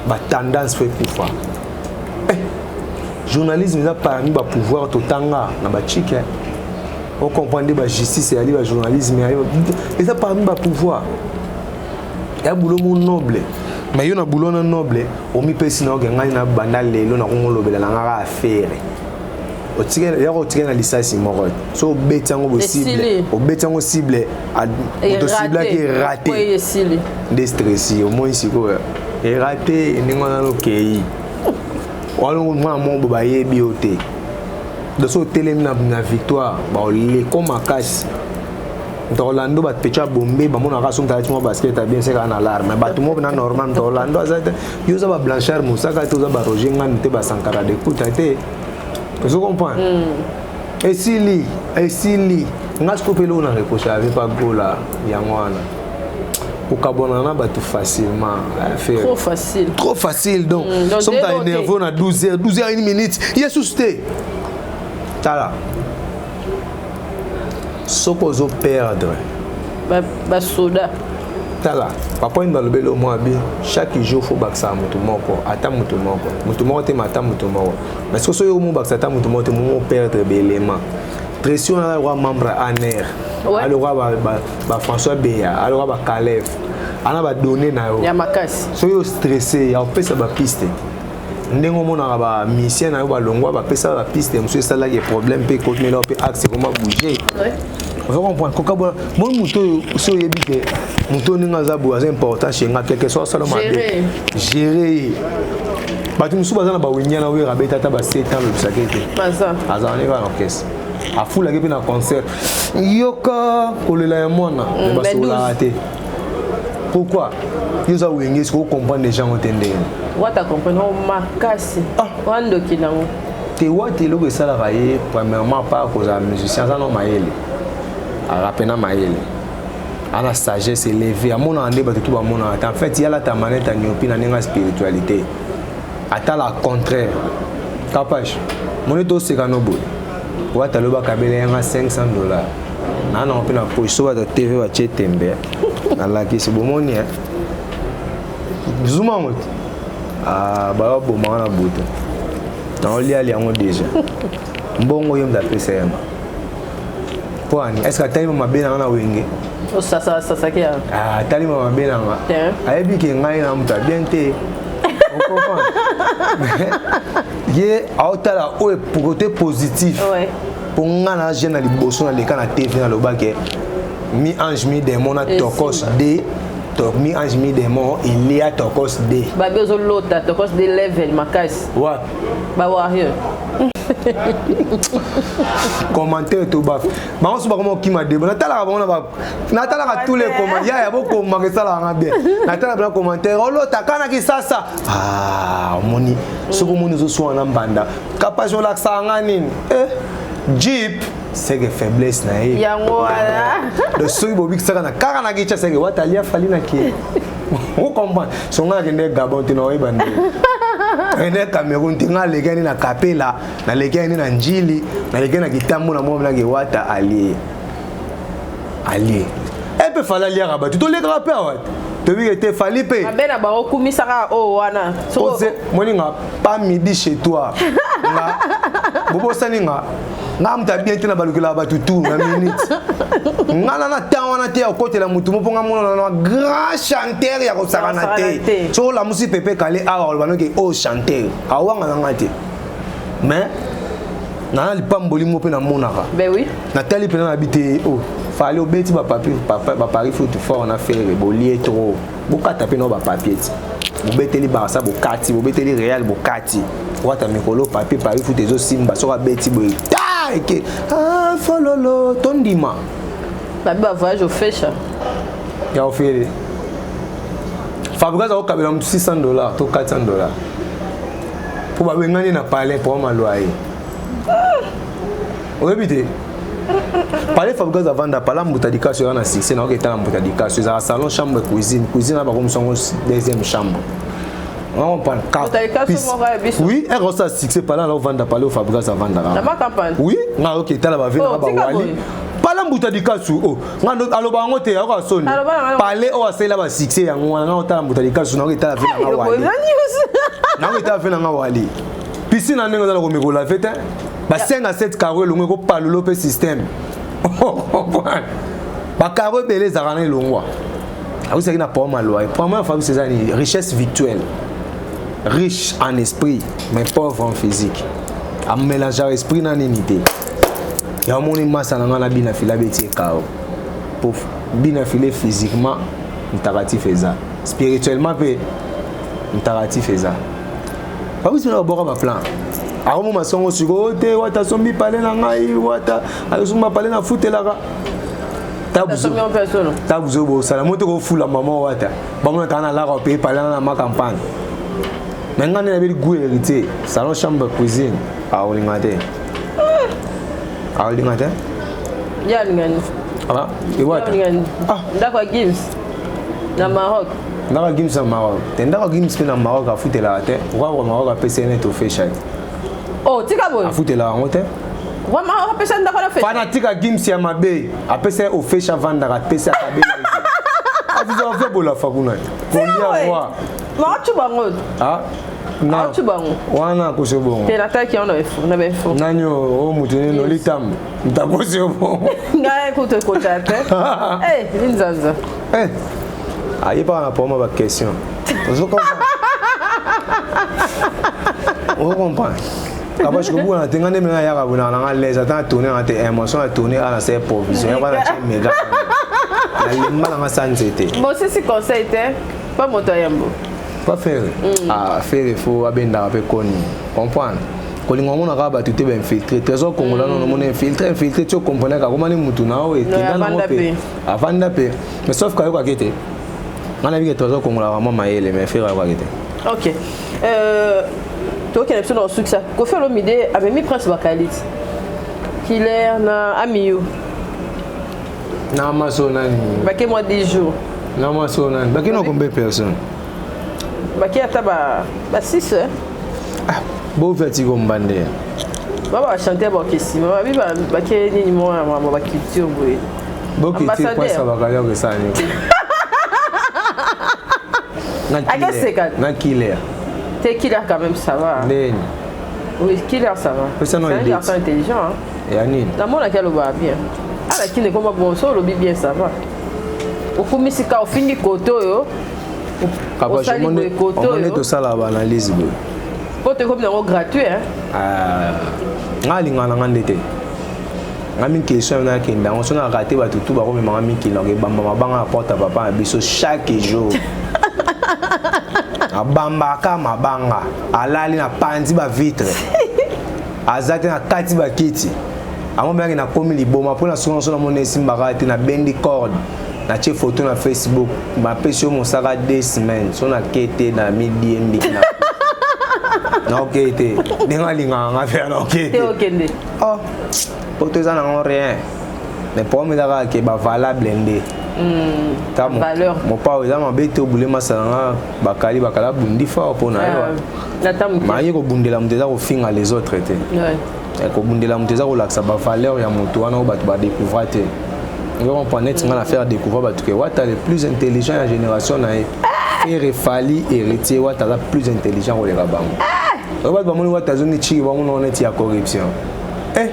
batendance fo ekufa. Eh, journalisme eza parmi bapouvoir totanga na bachike, ocomprendre nde bajustice eyali, bajournalisme eyali, eza parmi bapouvoir ya boulot mo noble. Mais yo na boulot na noble omipesi na oke, ngai na banda lelo nakongolobela na ngaka affaire yaka otikali na lisasi moko, so obeti yango bocible. Esili. Obeti yango cible, moto ciblaki Po eraté. Esili. Nde stress omoi sikoyo eraté ndenge wana okei wana, mwana moko bo bayebi yo te. Donc so otelemi na victoire, baoleko makasi. Moto Orlando, bapecha ya bombe bamonaka so moto alati mwa basket abien seka na larme, bato moko na normal. Moto Orlando aza te, yo oza bablanchard mosaka te, oza baroger ngani te, basankara de kuta te, ozo comprendre. Esili, esili. Nga sikoyo mpe eloko na reproche ave pa gola yango wana, kokabwana na bato facilement. Eh, Ferre. Trop facile. Trop facile donc. Donc So moto dès lors aénerve na 12 heures, 12 heures 1 minute, ye susu te. Tala, soki ozoperdre Basoda. Tala, papa oyo balobeli o mwa bi chaque jour fo bakisaka motu moko, ata motu moko, motu moko te, ma ata motu moko. Mais soki soki omobakisa ata motu moko te, momo perdre baélément. Tracy wana aza lokwa membre ANR, alokwa bafrançois Beya, alokwa bacalef ana badonné na yo Ya makasi. Soki ostresse ya kopesa bapiste, ndenge omonaka bamisien na yo balongwa, bapesa bapiste mosusu esalaki problème mpe ekotimela mpe axe ekoma bouger. Ozo comprendre? Kokabona moi moto oyo, so oyebi ke moto oyo ndenge aza boye, aza important chez nga, quelque soit asala mabe, Gérer. Gérer ye. Bato mosusu baza na bawingia na wera, abeta ata ba 7 ans, lobisaki te. Baza. Azala nde kaka na orchestre, afulaki mpe na concert, yoka kolela ya mwana, me basololaka te. Pourquoi yo oza wenge soki ocomprendre déjà ngo te ndenge? Wata comprendre o makasi. Ah. Wandoki nango. Te, wata eloko esalaka ye, premièrement par kozala musicien, aza no mayele, arape na mayele, ana sagesse élevée, amonaka nde bato tu bamonaka te. En fait, ye alata manete ya niopi na ndenge ya spiritualité, atala contraire kapage moni toseka no boye. Wata alobi akabela yanga 500 $, naa nango mpe na poche. So bato TV batie tembe, nalakisi bomoni zuma yango te. Ah, bayobomaka na butu, naoliali yango déjà. Mbongo ye moto apesa yanga mpo ani? Est ce que atalima mabe nanga na wenge? Osasasasaki ya. Ah, atalima mabe nanga. Te. Ayebi ke ngai na moto abien te, ocomprendre? Ye aotala oyo côté positif. Mpo nga na jeune na liboso naleka na TV, nalobake mi ange mi démon na Tokos D to, mi ange mi démon elia Tokos D. Babi ozolota Tokos de level makasi. Wapi? Bawarrior. Commentaire to baf bango so bakoma okima debo, natalaka bango na natalaka tous les commentaires yaya bokomaka, esalaka nga bien. Natala bena commentaire olota kana kisasa. Ah, omoni soki omoni ozoswana na mbanda kapasi, olakisaka nga nini? Eh, jeep seke faiblesse na ye. Yango wana. Donc soki bobikisaka na kaka na kicha seke wata alia Fally na kie, ocomprendre. So nga nakende Gabon te, naoyeba nde nakende Cameroun te. Nga alekani na Kapela, nalekani na Njili, nalekani na Kitambo, na mwa nake wata alie alie epe Fally aliaka bato, tolekaka mpe awa tobike te Fally mpe. Mabe na bango kumisaka oyo wana. Moninga pas midi chez toi, nga bobosani nga, nga moto abien te na balukelaka bato tour na minute. Nga na temps wana te ya kokotela motu mo, mpo nga mona na grand chanteur ya kosakana te. Soki olamusi Pepe Kale awa, oloba noki oyo chanteur awanga na nga te, mais nana lipamboli mo mpe namonaka. Ben oui. Natali mpena na bi te o Fally obeti bapapier baparis foot fort na Ferre, bolie trop, bokata mpe nao bapapier ti bobeteli Barça, bokati, bobeteli Real, bokati wata mikolo papier paris foot ezosimba. Soki abeti boye ta eke, ah, fololo tondima. Babi bavoyage ofesha. Ya ofele Fabregas akokabela motu $600 to $400 mpo babengani na palais mpo maloyer. Oyebi te palais Fabregas avanda pala mbuta dikaso eza na succès. Naoki etala mbuta dikaso ezalaka salon, chambre, cuisine. Cuisine na bakomisa yango deuxième chambre. Oui, ere osala succès pala na ovanda palais Fabregas avandaka. Oui, nga oki etala bavenaka bawali pala mbuta dikasu o nga aloba yango te, ayoka soni. Palais oyo asalela basuccès yango wana, nga otala mbuta dikasu, naoki etala ve nanga wali, naoki etala ve nanga wali piscine na ndenge oza na komikola fe te, ba 5 à 7 carreau elongo ekopalolo mpe système, bacarreau ebele ezalaka na elongwa. Awisaki na problème aloyer. Problème ya Fabrice eza nini? Richesse virtuelle, riche en esprit mais pauvre en physique. Amélangeaka esprit na nini te. Ya omoni masa na ngai na bina file abeti ekao po bina file physiquement mtakatifu eza, spirituellement mpe mtakatifu eza. Fabrice mpena baboka baplan, akomoma songo sikoyo te. Wata asombi pale na ngai, wata asombi pale na futelaka tabuzo bosala mo te kofula mama wata bamona taa na laka opaye pale na ma campagne. Mais ngai nde nabeli goût héritier, salon, chambre, cuisine, akolinga te, akolinga te. Ye alingani. Ewata. Ndako ya Gims na Maroc. Ndako ya Gims na Maroc te, ndako ya Gims mpe na Maroc afutelaka te. Roi Maroc apesi ye neti ofesha te. Oh, tika boye. Afutelaka yango te. Roi Maroc apesa ndako na fesha. Fanatique ya Gims ya mabe apesi ye ofesha, avandaka, apesi akabela afe bolafa kuna kolia roi. Maotu bango. Ah. Autu bango. Wana akosi bongo. Te, nataki yango na bainfo. Nani o mutu nini olitambo ntakosi yo bongo? Ngai kutu ekota te linzanza. Ayebaka na poma baquestion, ocomprendre kabashi kobukana te. Nga nde mena yaka bonaka nanga lese ata na tourne nanga te, émotion na tourne a na se provision yaka na tie mega nalemba nanga sa nzete. Bosisi conseil te pa moto ya yambo. Pas Ferre. Ah, Ferre faut abendaka mpe koni comprendre kolinga omona kaka bato te bainfiltré. Trésor Congolais nono omona infiltré, infiltré ti okomprendre kaka komani mutu na oyo ekenda nango mpe avanda mpe, mais sauf kayokaki te. Nga nayebi ke Trésor Congolais mwa mayele, mais Ferre ayokaki te. Ok, tokende biso na kosukisa. Kofi Olomide amemi Prince Bakaliti Kiler na Amiyo. Na maso nani? Bake mwa 10 jours. Na maso nani? Bake na combien personne? Bake ata ba 6. Ah, bofeti kombande. Ba bachanteur bakesima babi bake nini mwa mambo baculture boye. Bokiti kwasa bakali okesala nini? Akeseka. Na Killer. Te, Killer quand même ça va. Ndeni? Oui, Killer ça va. C'est un garçon intelligent, hein. Ya nini? Namonaki alobaka bien alaki nekoma bon. So olobi bien, ça va. Okumisi ka ofingi kote oyo osali boye kote omone oyo. Tosala baanalyse boye. Po tokomi nango gratuit, hein. Nga alingaka na nga nde te. Nga mikili so nakende yango so naka te, bato tu bakomemanga mikili nako ebamba mabanga na porte ya papa na biso. Chaque jour abambaka mabanga, alali na panzi bavitre. Aza te na kati bakiti. Yango mpenaki nakomi liboma mpo na suka nyonso namoni esimbaka te, nabendi corde, natie photo na Facebook, bapesi yo mosaka 2 semaines so nake te na midiembiki na naoke te ndenge alingaka nga mpe naoke te okende. Oh, poto eza nango rien, mais problème eza kaka ke bavalable nde Ta Valeur. Mopao eza mabe te, obule masala nga bakali bakala bundi fort mpo na yo. Na ta moke. Maye kobundela moto eza kofinga les autres te. Kobundela moto eza kolakisa bavaleur ya moto wana oyo bato badécouvra te. Ozo comprendre? Neti nga na faire découvrir bato ke Wata le plus intelligent ya génération na ye, Ferre, Fally, Héritier, Wata aza plus intelligent koleka bango. Oyo bato bamoni Wata azongi chiki, bamona wana neti ya corruption. Eh,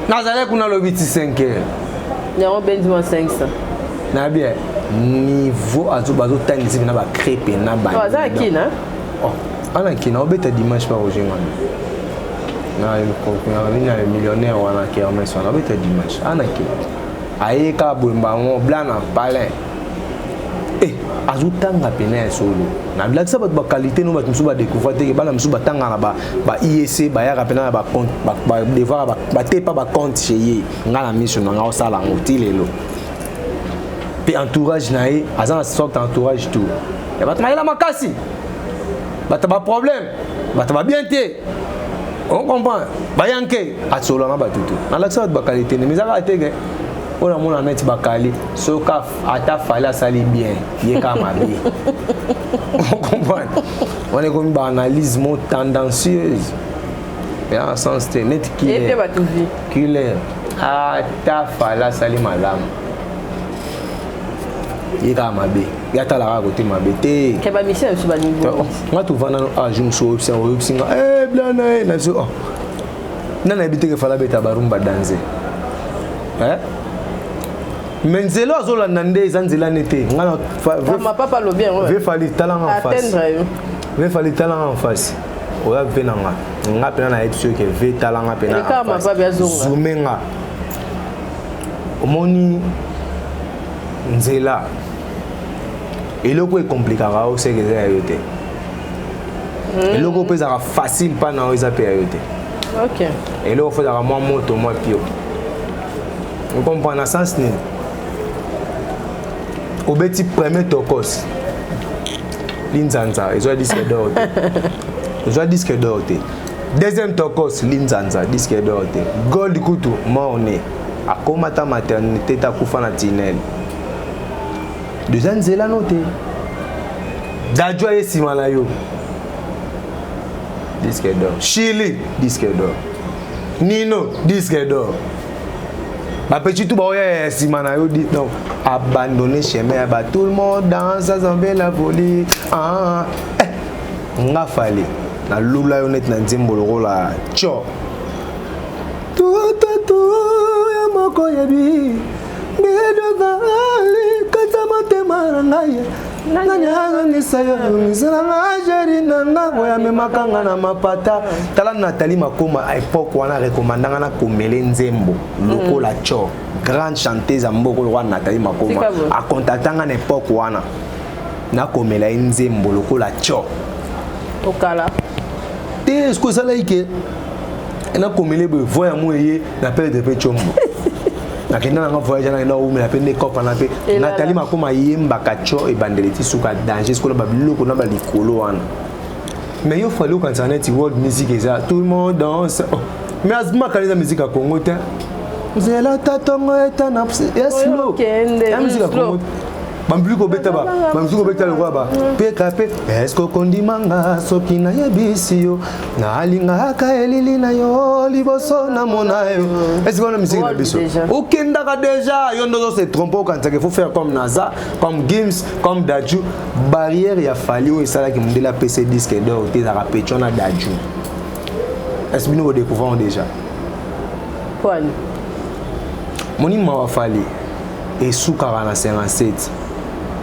nazalaki kuna lobi ti 5 heures. Yango bendi mwa 500. Na bien niveau azo bazotangisa na bacrepe na ba Oh, aza na kina. Oh, ana kina obeta dimanche pa Roger Ngana na na millionnaire wana, kermesse wana obeta dimanche. Ana kina aye kaka boye mbango blanc na palin. Eh, azotanga pene ya solo. Nalakisa bato baqualité no, bato mosusu badécouvrir teke bana mosusu batanga na ba IEC, bayaka pena na badevoir, batepa bacompte chez ye. Nga na miso na nga osala yango ti lelo. Mpe entourage na ye, aza na sorte entourage tout ya bato mayela makasi, bato baproblème, bato babien te, on comprend, bayanke asolola na bato tu. Nalakisa bato baqualité ne, mais eza kaka teke oyo namona neti bakali. Soki ata Fally asali bien, ye kaka mabe. On comprend, wana ekomi baanalyse mo tendancieuse, eza na sens te. Neti ye mpe bato vi killer, ata Fally asali malamu, ye kaka mabe, ye atalaka kote mabe te. Ke bamission na biso baniveau. Nga tovanda no age mosusu, oyebisi oyebisi nga eh, blana ye na biso. Oh, nani ayebi teke Fally abeta barumba danse? Eh? Mais nzela azolanda nde eza nzela ne te. Nga na mapapa alobi yango. Ve Fally, talanga en face. Atteindre yo. Ve Fally, talanga en face. Oya ve na nga, nga mpena nayebi soki ve talanga mpena. Eleka mapapi azonga. Zume nga omoni nzela. Eloko ekomplikaka yo seke eza ya yo te. Eloko mpe ezalaka facile mpa na yo, eza mpe ya yo te. Eloko fo ezalaka mwa moto, mwa pio. Ocomprendre na sens nini? Obeti premier tokos linzanza, ezwa disque d'or te, ezwa disque d'or te. Deuxième tokos linzanza, disque d'or te. Gold kutu morne akóma ta maternité te, akufa na tinel. Déjà nzela no te. Dadju aye nsima na yo, disque d'or. Chili, disque d'or. Nino, disque d'or. Bapeti tu baoya ya nsima na yo. Donc abandonner chemin ya ba tout le monde danse azambe la folie. Ah, eh, nga Fally nalula yo neti na nzembo lokola tio tututu ya moko yebi ndedozali kata motema na ngai. Nani azongisa yo misala nga chéri na nga oyo amemaka nga na mapata? Tala Nathalie Makoma, époque wana rekomandanga na komele nzembo lokola tio, grande chanteuse ya mboka lokola Nathalie Makoma. Tika boye. Akontakta nga na époque wana, nakomela ye nzembo lokola tio. Okala. Te, siko esalaki ke nakomele boye, voix yango eye na perdre mpe tiombo. Nakenda nanga voyage, nakenda koumela mpe nde kopa na mpe. Elala. Nathalie Makoma ayembaka tio ebandeli ti suka, danger. Sikoyo na babiloko na balikolo wana, mais yo Fally okanisa neti world music eza tout le monde danse. Oh. Mais azimakala eza musique ya Congo te. Nzela tatongo etana ya slow. Okende, Ya musique ya slow. Congo, bamiziki kobeta, bamiziki kobeta lokola ba pkp. Eske okondimanga soki nayebisi yo nalingaka elili na yo liboso namona yo? Eske wana misiki na World biso? Déjà. Okendaka déjà, yo nde ozose trompe, okanisaka il faut faire comme Naza, comme Gims, comme Dadju. Barrière ya Fally oyo esalaki mondele apesa disque d'or te, ezalaka pecho na Dadju. Est ce bino bodécouvrir déjà? Kwani? Moni mawa, Fally esukaka na 57,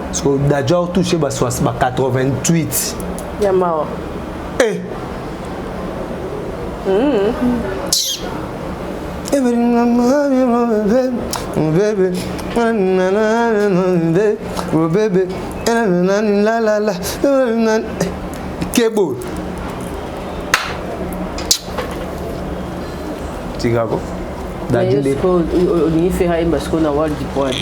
parce que Dadju atouche ba 88. Ya mawa. Eh. Bébé, bébé, la la la, kebo. Tikako Dadju nde olingi Ferre ayemba sikoyo na World Poil.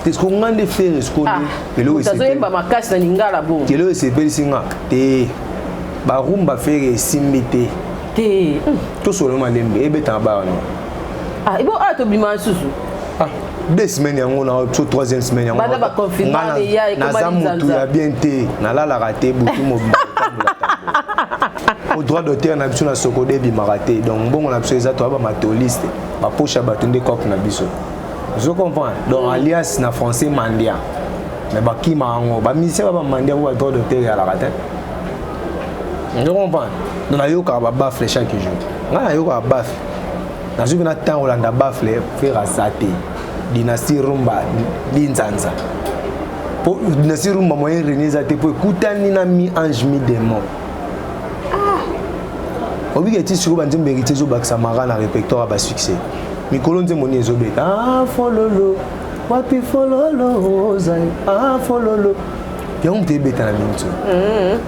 Te, siko nga nde Ferre sikoyo Ah, nde eloko moto azoyemba makasi na lingala bongo. Eloko esepelisi nga te, barumba Ferre esimbi te. Te. Tosolo malembe ebetaka bana. Ah, ebo ah, tobima lisusu. Ah, 2 semaines yango na so troisième semaine yango. Banda baconfinement Nga eya, ekoma naza linzanza. motu ya bien te, nalalaka te butu mobimba. Au droit d'auteur na biso na Sokode ebimaka te, donc mbongo na biso eza toya bamatoliste, bapoche ya bato nde cope na biso. Ozo comprendre? Donc alias na français mandia, mais bakima yango bamusicien ba bamandia po badroit d'auteur eyalaka te. Ozo comprendre? Donc nayokaka babaffle chaque jour, ngai nayokaka baffle, nazwi mpe na ntango kolanda baffle. Ferre aza te Dynastie rumba linzanza, po Dynastie rumba moyen rene eza te, po ekutani na mi ange mi démon. Obiki eti sikoyo banzembo Héritier ezobakisamaka na répertoire ya basuccès. Mikolo nzembo nini ezobeta? Ah, fololo wapi, fololo ozali, ah, fololo yango moto ebeta na miniti oyo.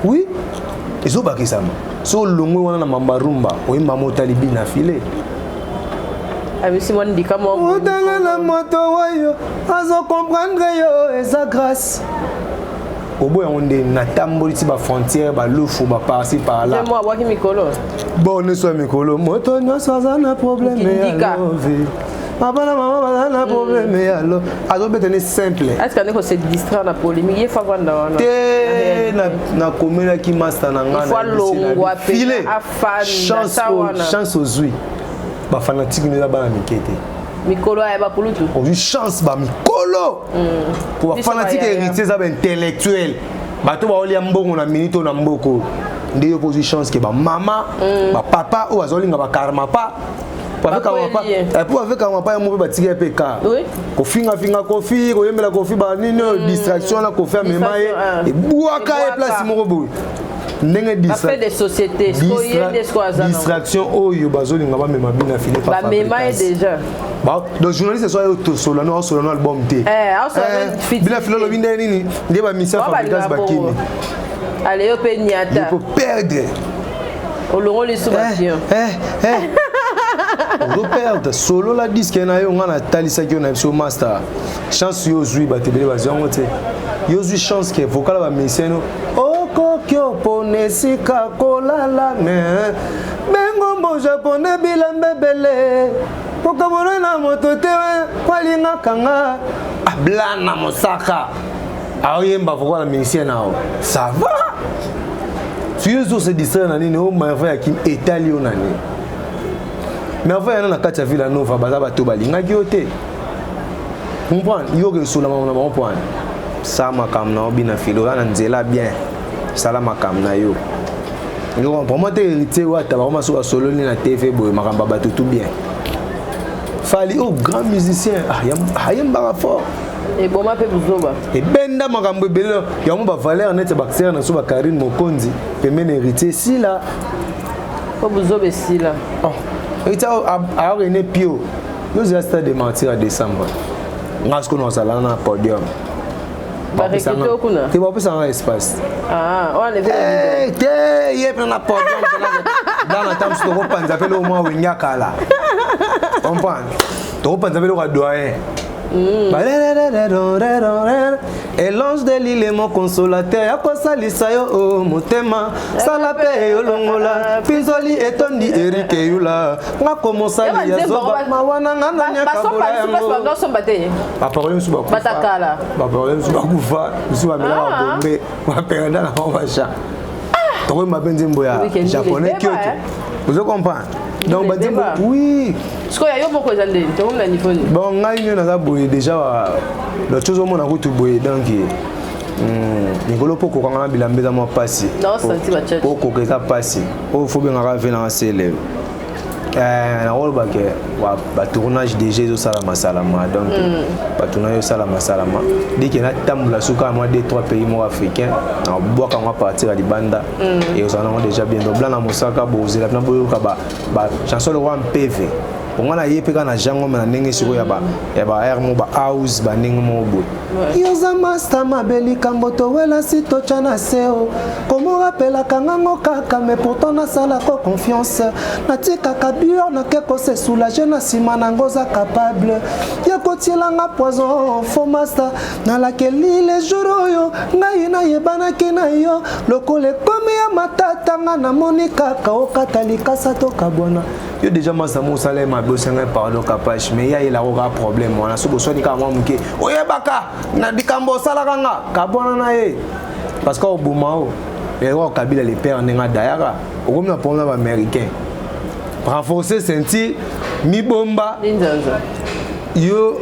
Oui, ezobakisama. So olongwe wana na mamba rumba, oyemba motali bina file. Abisi mwa ndika mwa. Otala na moto oyo azokomprendre yo, eza grâce. Oboya yango nde natamboli ti bafrontière, balufu, baparci par là. Mwa abwaki mikolo. Bon, nyonso ya mikolo, moto nyonso aza na problème ya Ndika. love, papa na mama baza na problème ya lo, azobeta ne simple. Atika nde kose distraire na polémique, ye fa vanda wana. Te, nakomelaki master na nga. Il faut alongwa pe, afanda ta wana. Chance ozwi, bafanatike no eza bana mike te. Mikolo aya bakulutu. Ozwi chance, bamikolo po Biso bafanatike bayaya. Héritier eza baintellectuel, bato baolia mbongo na minute oyo na mboka oyo. Nde yo mpo ozwi chance ke bamama, bapapa oyo bazolinga bakarma pa Bakweli ye. po avec mapa yango mpe batika ye mpe ka kofingafinga Kofi, koyembela Kofi banini oyo, distraction na Kofi amema ye. Distraction, ah. Ebwaka ye Ebwaka. place moko boye ndenge Bafe de société sikoyo, ye nde sikoyo aza nango. Distraction oyo bazolinga bamema bino file. Bamema ye déjà. Donc journaliste so ayo tosola no, aosola no album te. Eh, aosola no Eh, bina file olobi nde nini nde bamisia Wa Fabrigas balingaka bakimi. bongo. Ale, yo mpe niata. Il faut perdre. Olongoli so bapion. Ozoperdre solola disque na yo. Nga natalisaki yo na biso master, chance yo ozwi, bato ebele bazwi yango te. Yo ozwi chance ke vocal ya bamusicien no okoki opona esika kolala, me bengombo japone bilamba ebele kokabono na moto te kwalingaka nga ablana mosaka aoyemba vocal ya musicien na yo, ça va. Si yo ozose distraire na nini? O Merveille Akim etali yo na nini? Merveille yana na kati ya Villa Nova, baza bato balingaki yo te. Comprendre yo ke esolama na bango poane. Sala makambo na yo, bina filo oza na nzela bien, sala makambo na yo. Yo comprends te? Héritier oyo ata bakoma so basololi na TV boye, makambo ya bato tout bien. Fally oyo grand musicien, ah, ayembaka fort. Eboma mpe buzoba. Ebenda makambo ebele yango, bavaleur neti bakser na so, bakarine Mokonzi pembeni Héritier esila. Mpo buzoba esila. Oh, Héritier aorene pio, yo ozela Stade de Martyr ya décembre, nga sikoyo nazala na podium. Barekete yo kuna? Te, bapesanga espace. Ah, wana eve. Eh, te, ye mpe na podium bana ta mosu, tokopanza mpe loko mwa wenge akala, comprendre, tokopanza mpe loko ya doyen. Elonge de l'ile, mon consolateur, ya kosalisa yo o motema, sala mpe olongola mpinzoli etondi. Erike Yula, nga komosali ya zoba, mawa na nga nani akabola yango? Basomba te. Baparole mosusu bakufa. Batakala. Baparole mosusu bakufa, mosusu bamelaka bombe, baperda na bango bacha. Tokoyemba mpe nzembo ya Weekend japonais ndule Kyoto. beba, Ozo comprendre? Donc Ndule banzembo beba. oui. Sikoyo ya yo moko eza ndeni? Tokomi na niveau nini? Bon, ngai nde naza boye déjà, donc tozomona kutu boye, donc mikolo mpo kokanga na bilamba eza mwa mpasi. Naosanti bachache. Po koka eza mpasi oyo fo bengaka ve nanga sele. Nakoloba ke batournage déjà ezosalama salama, donc batournage ezosalama salama. Dès ke natambola suka ya mwa 2 3 pays moko africain, nabwaka yango à partir ya libanda, ekozala nango déjà bien. Donc blana mosaka, bozela mpena boyoka bachanson lokwa mpeve. Po nga naye mpe kaka na jango me na ndenge sikoyo ya ba ya ba air mo ba house ba ndenge moko boye. Yoza masta mabe likambo towela si totya na seo komorapelaka ngango kaka mais pourtant nasalako confiance natikaka bior nake kose soulage na nsima nango oza capable ya kotielanga poison fo masta nalakeli le jour oyo ngai nayebanaki na yo lokola ekomi ya matata nga namoni kaka okata likasa tokabwana yo deja masa mo osala ye mabe osenga ye pardon kapache mais ye ayelako kaka problème wana soki oswani kaka mwa moke oyebaka na likambo osalaka nga kabwana na ye parce que oboma o eloko kabila le père ndenge adayaka okomi na problème na baaméricain renforcer ceinture mibomba yo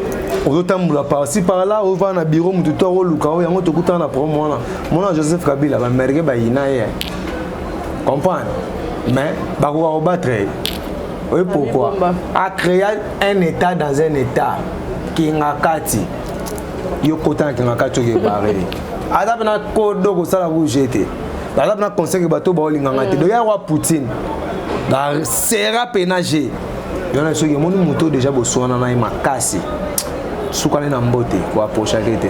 ozotambola par-ci par-là ovanda na bureau motu to akoluka oyo yango tokutana na problème wana mona joseph kabila baaméricain bayina ye comprendre mais bakoka kobattre ye oye pourquoi acréa un état dans un état kingakati yo kota na kingakati oyo ebare aza mpena kodo kosala rouge te aza mpena conseil ke bato baolinganga te doya wa poutine basera mpena je yona soki omoni moto deja boswana na ye makasi sukani na mbote koaprochake te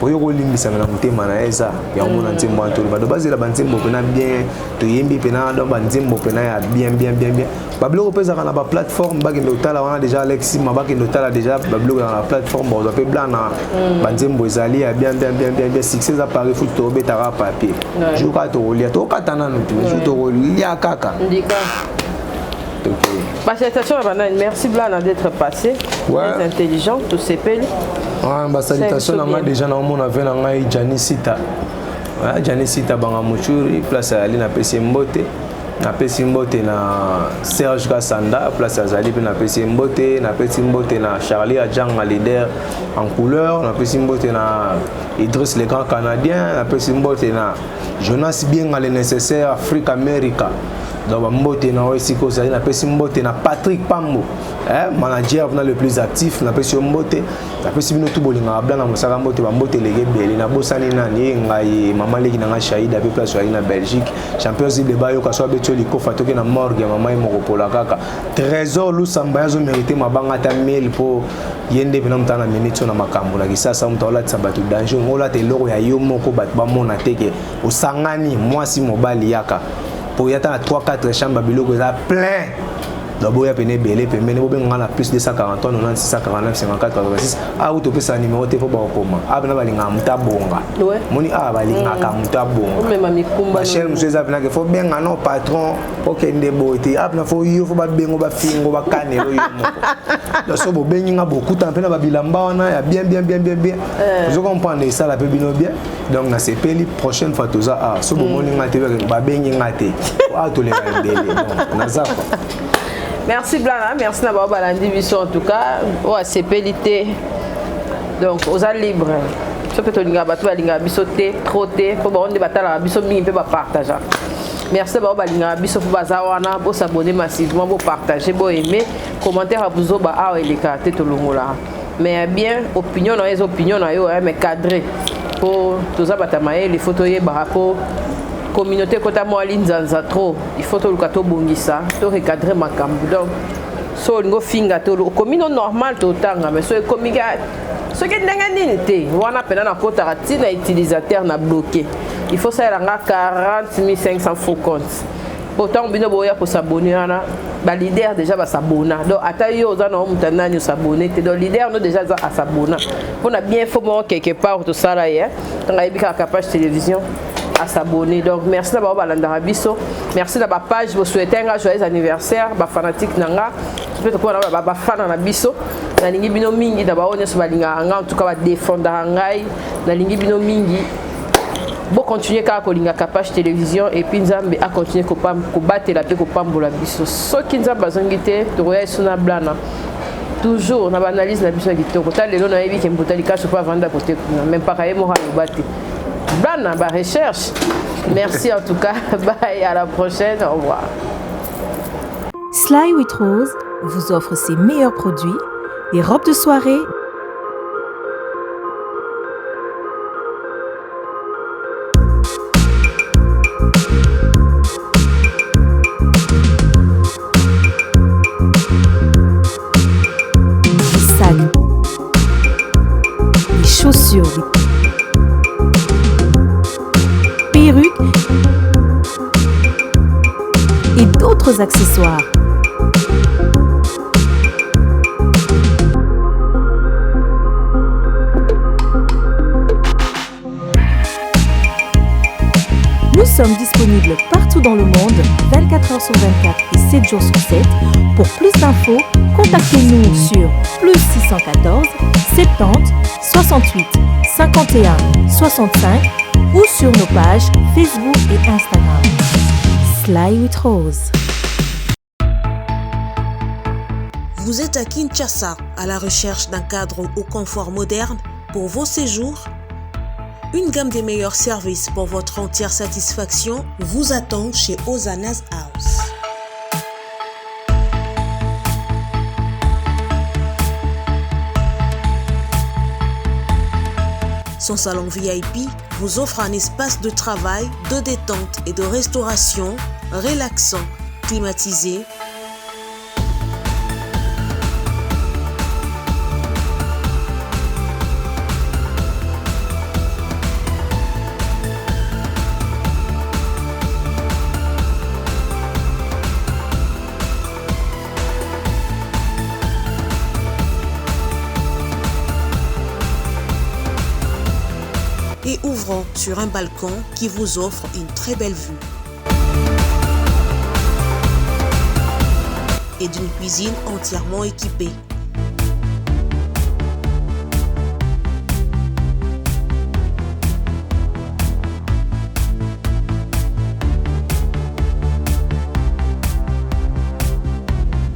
oyo kolimbisama na motema na ye eza yango mona nzembo wana toloba do bazela banzembo mpena bien toyembi mpena donc banzembo mpena ya bien bien bien bien babiloko mpe ezalaka na baplateforme bakende kotala wana déjà alexima bakende kotala déjà babiloko ezalaka na plateforme bakozwa mpe blana mm. banzembo ezali ya bien bien bien bien bien succès eza paris foot tobetaka papier jour kaka tokolia tokata nanu te jour tokolia kaka Basalutation na banani, merci Blana d'être passé. Ouais. Très intelligent, tout sepeli. Ouais, ba salutation na ngai déjà na omona ve na ngai Gianni Sita. Ouais, Gianni Sita banga muchuri place ali na pesi mbote. napesi mbote na Serge Kasanda place azali mpe napesi mbote napesi mbote na Charlie Adjanga leader en couleur napesi mbote na Idriss le grand canadien napesi mbote na Jonas Bienga le nécessaire Afrique America donc bambote na oyo esika ozali napesi mbote na patrick pambo eh, manager na le plus actif napesi yo mbote napesi bino tu bolingaka bla na mosaka mbote bambote eleki ebele nabosani nani ye ngai mama leki na ngai shaida mpe place oyaki na belgique champions libre bayoka so abeti yo likofa toke na morgue ya mama ye moko pola kaka trésor lusamba ye azomerite mabanga ata mille mpo ye nde mpena moto ana minute oyo na makambo na kisasa moto aolatisa bato danger ongo olata eloko ya yo moko bato bamona te ke osangani mwasi mobali yaka po ya ata na 3 4 chambre biloko eza plein donc boya pene ebele pembeni bobenga nga na plus 243 96 49 54 86 awa kutu opesaka nimero te mpo bakokoma awa mpena balingaka moto abonga moni awa balingaka mm. moto abonga bachaine mosusu eza mpenake fo benga no patron okende boye te awa mpena fo yo fo babengo bafingo bakanelo yo moko donc so bobengi nga bokutana mpe na babilamba wana ya bien bien bien bien bien eh. ozo comprendre esala mpe bino bien donc nasepeli prochaine fois toza awa so bomoni nga te babengi nga te awa toleka ebele donc naza kwa merci blana merci na bao balandi biso en tout cas oyo asepeli te donc oza libre so mpe tolingaka bato balingaka biso te trop te mpo bango nde batalaka biso mingi mpe bapartageaka merci na bango balingaka biso mpo baza wana bosabone massivement bopartage boaime commentaire ya buzoba awa elekaka te tolongolaka mais ya bien opinion na yo eza opinion na yo mais cadré mpo toza bato ya mayele faut toyebaka mpo communauté ekota mwa linzanza trop il faut toluka tobongisa to recadre makambo donc so olingi ofinga te okomi no normal totanga mais so ekomi soki ndenge nini te wana mpena nakotaka ntina utilisateur na bloqué il faut salela nga 40 500 faux compte po ntango bino boya kosabone wana baleader déjà basabona donc ata yo oza na moto nani osabone te donc leader no déjà aza asabona mpo na bien fo moko quelque part tosala ye ntango ayebi kaka page télévision asabone donc merci na bango balandaka biso merci na bapage bosouhaite nga joyeux anniversaire bafanatique na nga mpe tokoma na bafana na biso nalingi bino mingi na bango nyonso balingaka nga en tout cas badefendaka ngai nalingi bino mingi bo continuer kaka kolinga Kapash Television et puis Nzambe a continuer kobatela mpe kopambola biso. Soki Nzambe azongi te, tokoya esu na blana. Toujours na ba analyse na biso ya kitoko. Ta lelo nayebi ke Mbuta Likasu mpe avanda kote kuna, mais mpaka ye moko aloba te. Blana ba recherche. Merci en tout cas. Bye, à la prochaine. Au revoir. Sly with Rose vous offre ses meilleurs produits, des robes de soirée, chaussures, des perruques et d'autres accessoires. Nous sommes disponibles partout dans le monde, 24 heures sur 24 et 7 jours sur 7. Pour plus d'infos, contactez-nous sur plus 614 70 68 51 65 ou sur nos pages Facebook et Instagram. Sly with Rose. Vous êtes à Kinshasa à la recherche d'un cadre au confort moderne pour vos séjours Une gamme des meilleurs services pour votre entière satisfaction vous attend chez Ozana's House. Son salon VIP vous offre un espace de travail, de détente et de restauration relaxant, climatisé, et ouvrant sur un balcon qui vous offre une très belle vue. Et d'une cuisine entièrement équipée.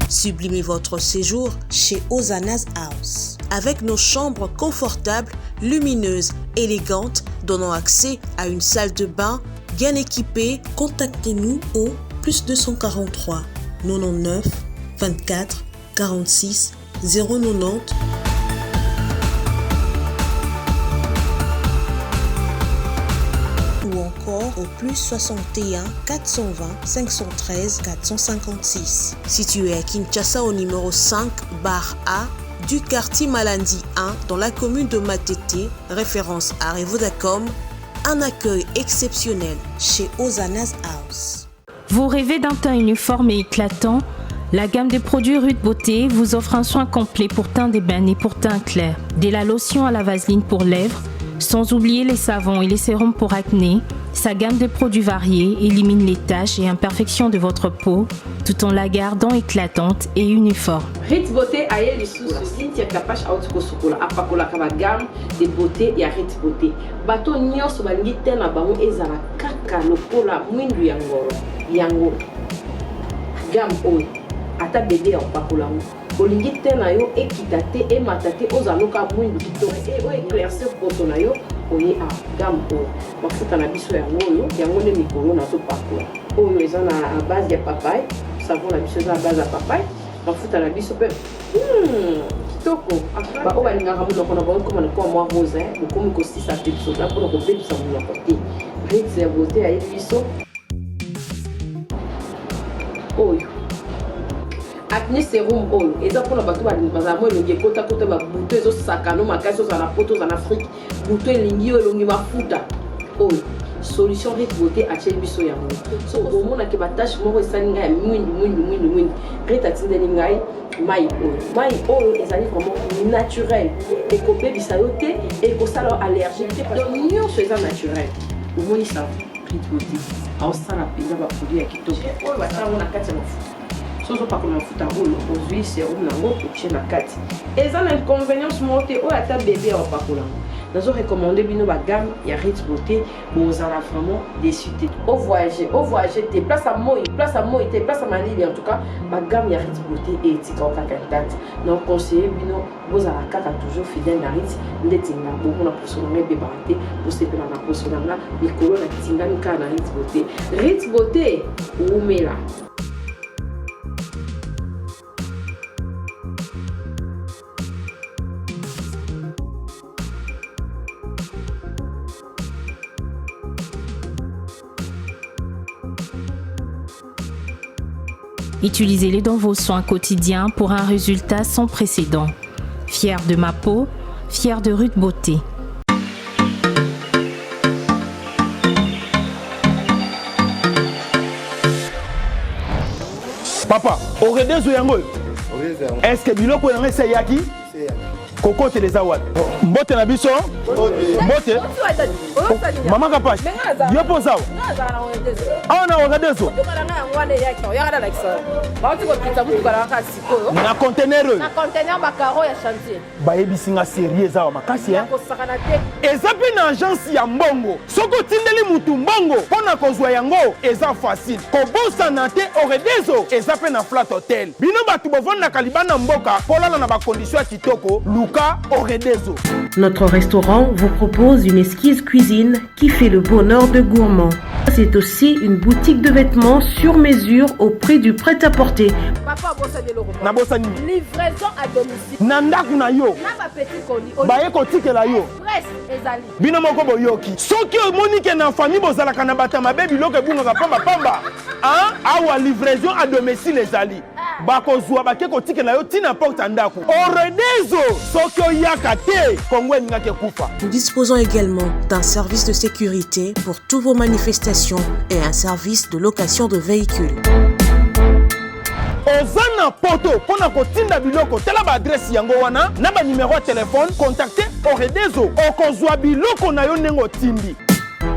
Sublimez votre séjour chez Ozana's House avec nos chambres confortables, lumineuses, élégantes, donnant accès à une salle de bain bien équipée. Contactez-nous au plus 243 99 24 46 090 ou encore au plus 61 420 513 456. Situé à Kinshasa au numéro 5 bar A du quartier Malandi 1 dans la commune de Matete, référence à Revodacom, un accueil exceptionnel chez Ozana's House. Vous rêvez d'un teint uniforme et éclatant La gamme de produits Rude Beauté vous offre un soin complet pour teint d'ébène et pour teint clair. Dès la lotion à la vaseline pour lèvres, sans oublier les savons et les sérums pour acné, sa gamme de produits variés élimine les taches et imperfections de votre peau tout en la gardant éclatante et uniforme. Rit Beauté aye lisusu Cynthia Kapash auti kosukola apakolaka ba gamme de beauté ya Rit Beauté. Bato nyonso balingi te na bango ezala kaka lokola mwindu ya ngolo. Yango gamme oyo ata bebe ya kopakola yango olingi te na yo ekita te emata te ozala loka mwindu kitoko e oyo eclaircir poso na yo oye a gamme oyo mafuta na biso yango oyo yango nde mikolo nazopakola oyo eza na base ya papaye savon na biso eza na base ya papaye mafuta na biso mpe kitoko baoyo balingaka monoko na bango ekoma lokola mwa rose bokomi kosisa pepsoda mpona kobebisa monoko te rit ya beauté ayebi biso oyo acne serum oyo eza mpona bato bazala mwa elongi ekotakota babuto ezosakano makasi ozala na poto ozala na afrike buto elingi yo elongi mafuta oyo solution Rit Beauté atieli biso yango so omonake batache moko esali ngai ya mwindu mwindu mwindu mwindu Rit atindeli ngai mai oyo mai oyo ezali vraiment naturel ekobebisa yo te ekosala yo allergie te donc nyonso eza naturel omoni sa Rit Beauté aosala mpenza baproduit ya kitoko oyo basala yango na kati ya mafuta so ozopakola mafuta oyo ozwi serum nango otie na kati eza na inconvenience moko te oyo ata bebe ya opakola yango nazo recommande bino bagamme ya Rit Beauté bozala vraiment déçu te ovoyage ovoyage te place ya moi place ya moi te place ya malili en tout cas bagamme ya Rit Beauté etika o kaka intact na conseille bino bozala kaka toujours fidèle na Rit ndeti nga bomona poso na nga ebebaka te bosepela na poso na nga mikolo natingami kaka na Rit Beauté Rit Beauté wumela. Utilisez-les dans vos soins quotidiens pour un résultat sans précédent. Fier de ma peau, fier de Ruth Beauté. Papa, oredezo yango oyo, est ce que biloko yango esi eyaki kokotela? Eza wapi? Mbote na biso, mbote mama Kapash. Yo mpo ozawa awa na oredezo na conteneur oyo? Na conteneur, bacarreaux ya chantier. Bayebisi nga série eza awa makasi, hein? Kosakana te. Eza mpe na agence ya mbongo. Soki otindeli mutu mbongo mpo na kozwa yango, eza facile. Kobosana te, Oredezo eza mpe na Flat Hotel. Bino bato bovandaka libanda mboka, kolala na bacondition ya kitoko, luka Oredezo. Notre restaurant vous propose une exquise cuisine qui fait le bonheur de gourmands. C'est aussi une boutique de vêtements sur mesure au prix du prêt-à-porter. Papa, obosani eloko moko. Nabosani? Livraison à domicile. Na ndako na yo. Na bapetit colis. Baye kotikela yo. Express ezali. Bino moko boyoki, soki omoni ke na famille bozalaka na bato ya mabe, biloko ebungaka pambapamba, awa livraison à domicile ezali, bakozwa bake kotikela yo ntina porte ya ndako. Oredezo, soki oyaka te, Kongo elingaki ekufa. Nous disposons également d'un service de sécurité pour toutes vos manifestations et un service de location de véhicules. Oza na Poto, mpo na kotinda biloko, tala baadresse yango wana na banimero ya telefone. Contacte Oredezo, okozwa biloko na yo ndenge otindi.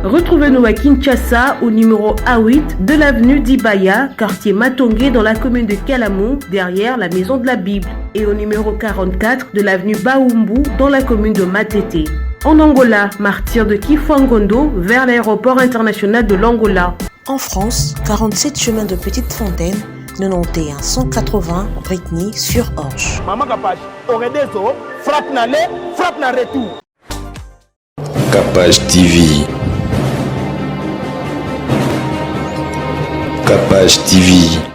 Retrouvez-nous à Kinshasa au numéro A8 de l'avenue Dibaya, quartier Matongé dans la commune de Kalamu, derrière la maison de la Bible, et au numéro 44 de l'avenue Baumbu dans la commune de Matete. En Angola, martyr de Kifangondo vers l'aéroport international de l'Angola. En France, 47 chemin de Petite Fontaine, 91 180 Brétigny-sur-Orge. Mama Kapash, Oredezo, frappe na aller, frappe na retour. Capage TV. Capage TV.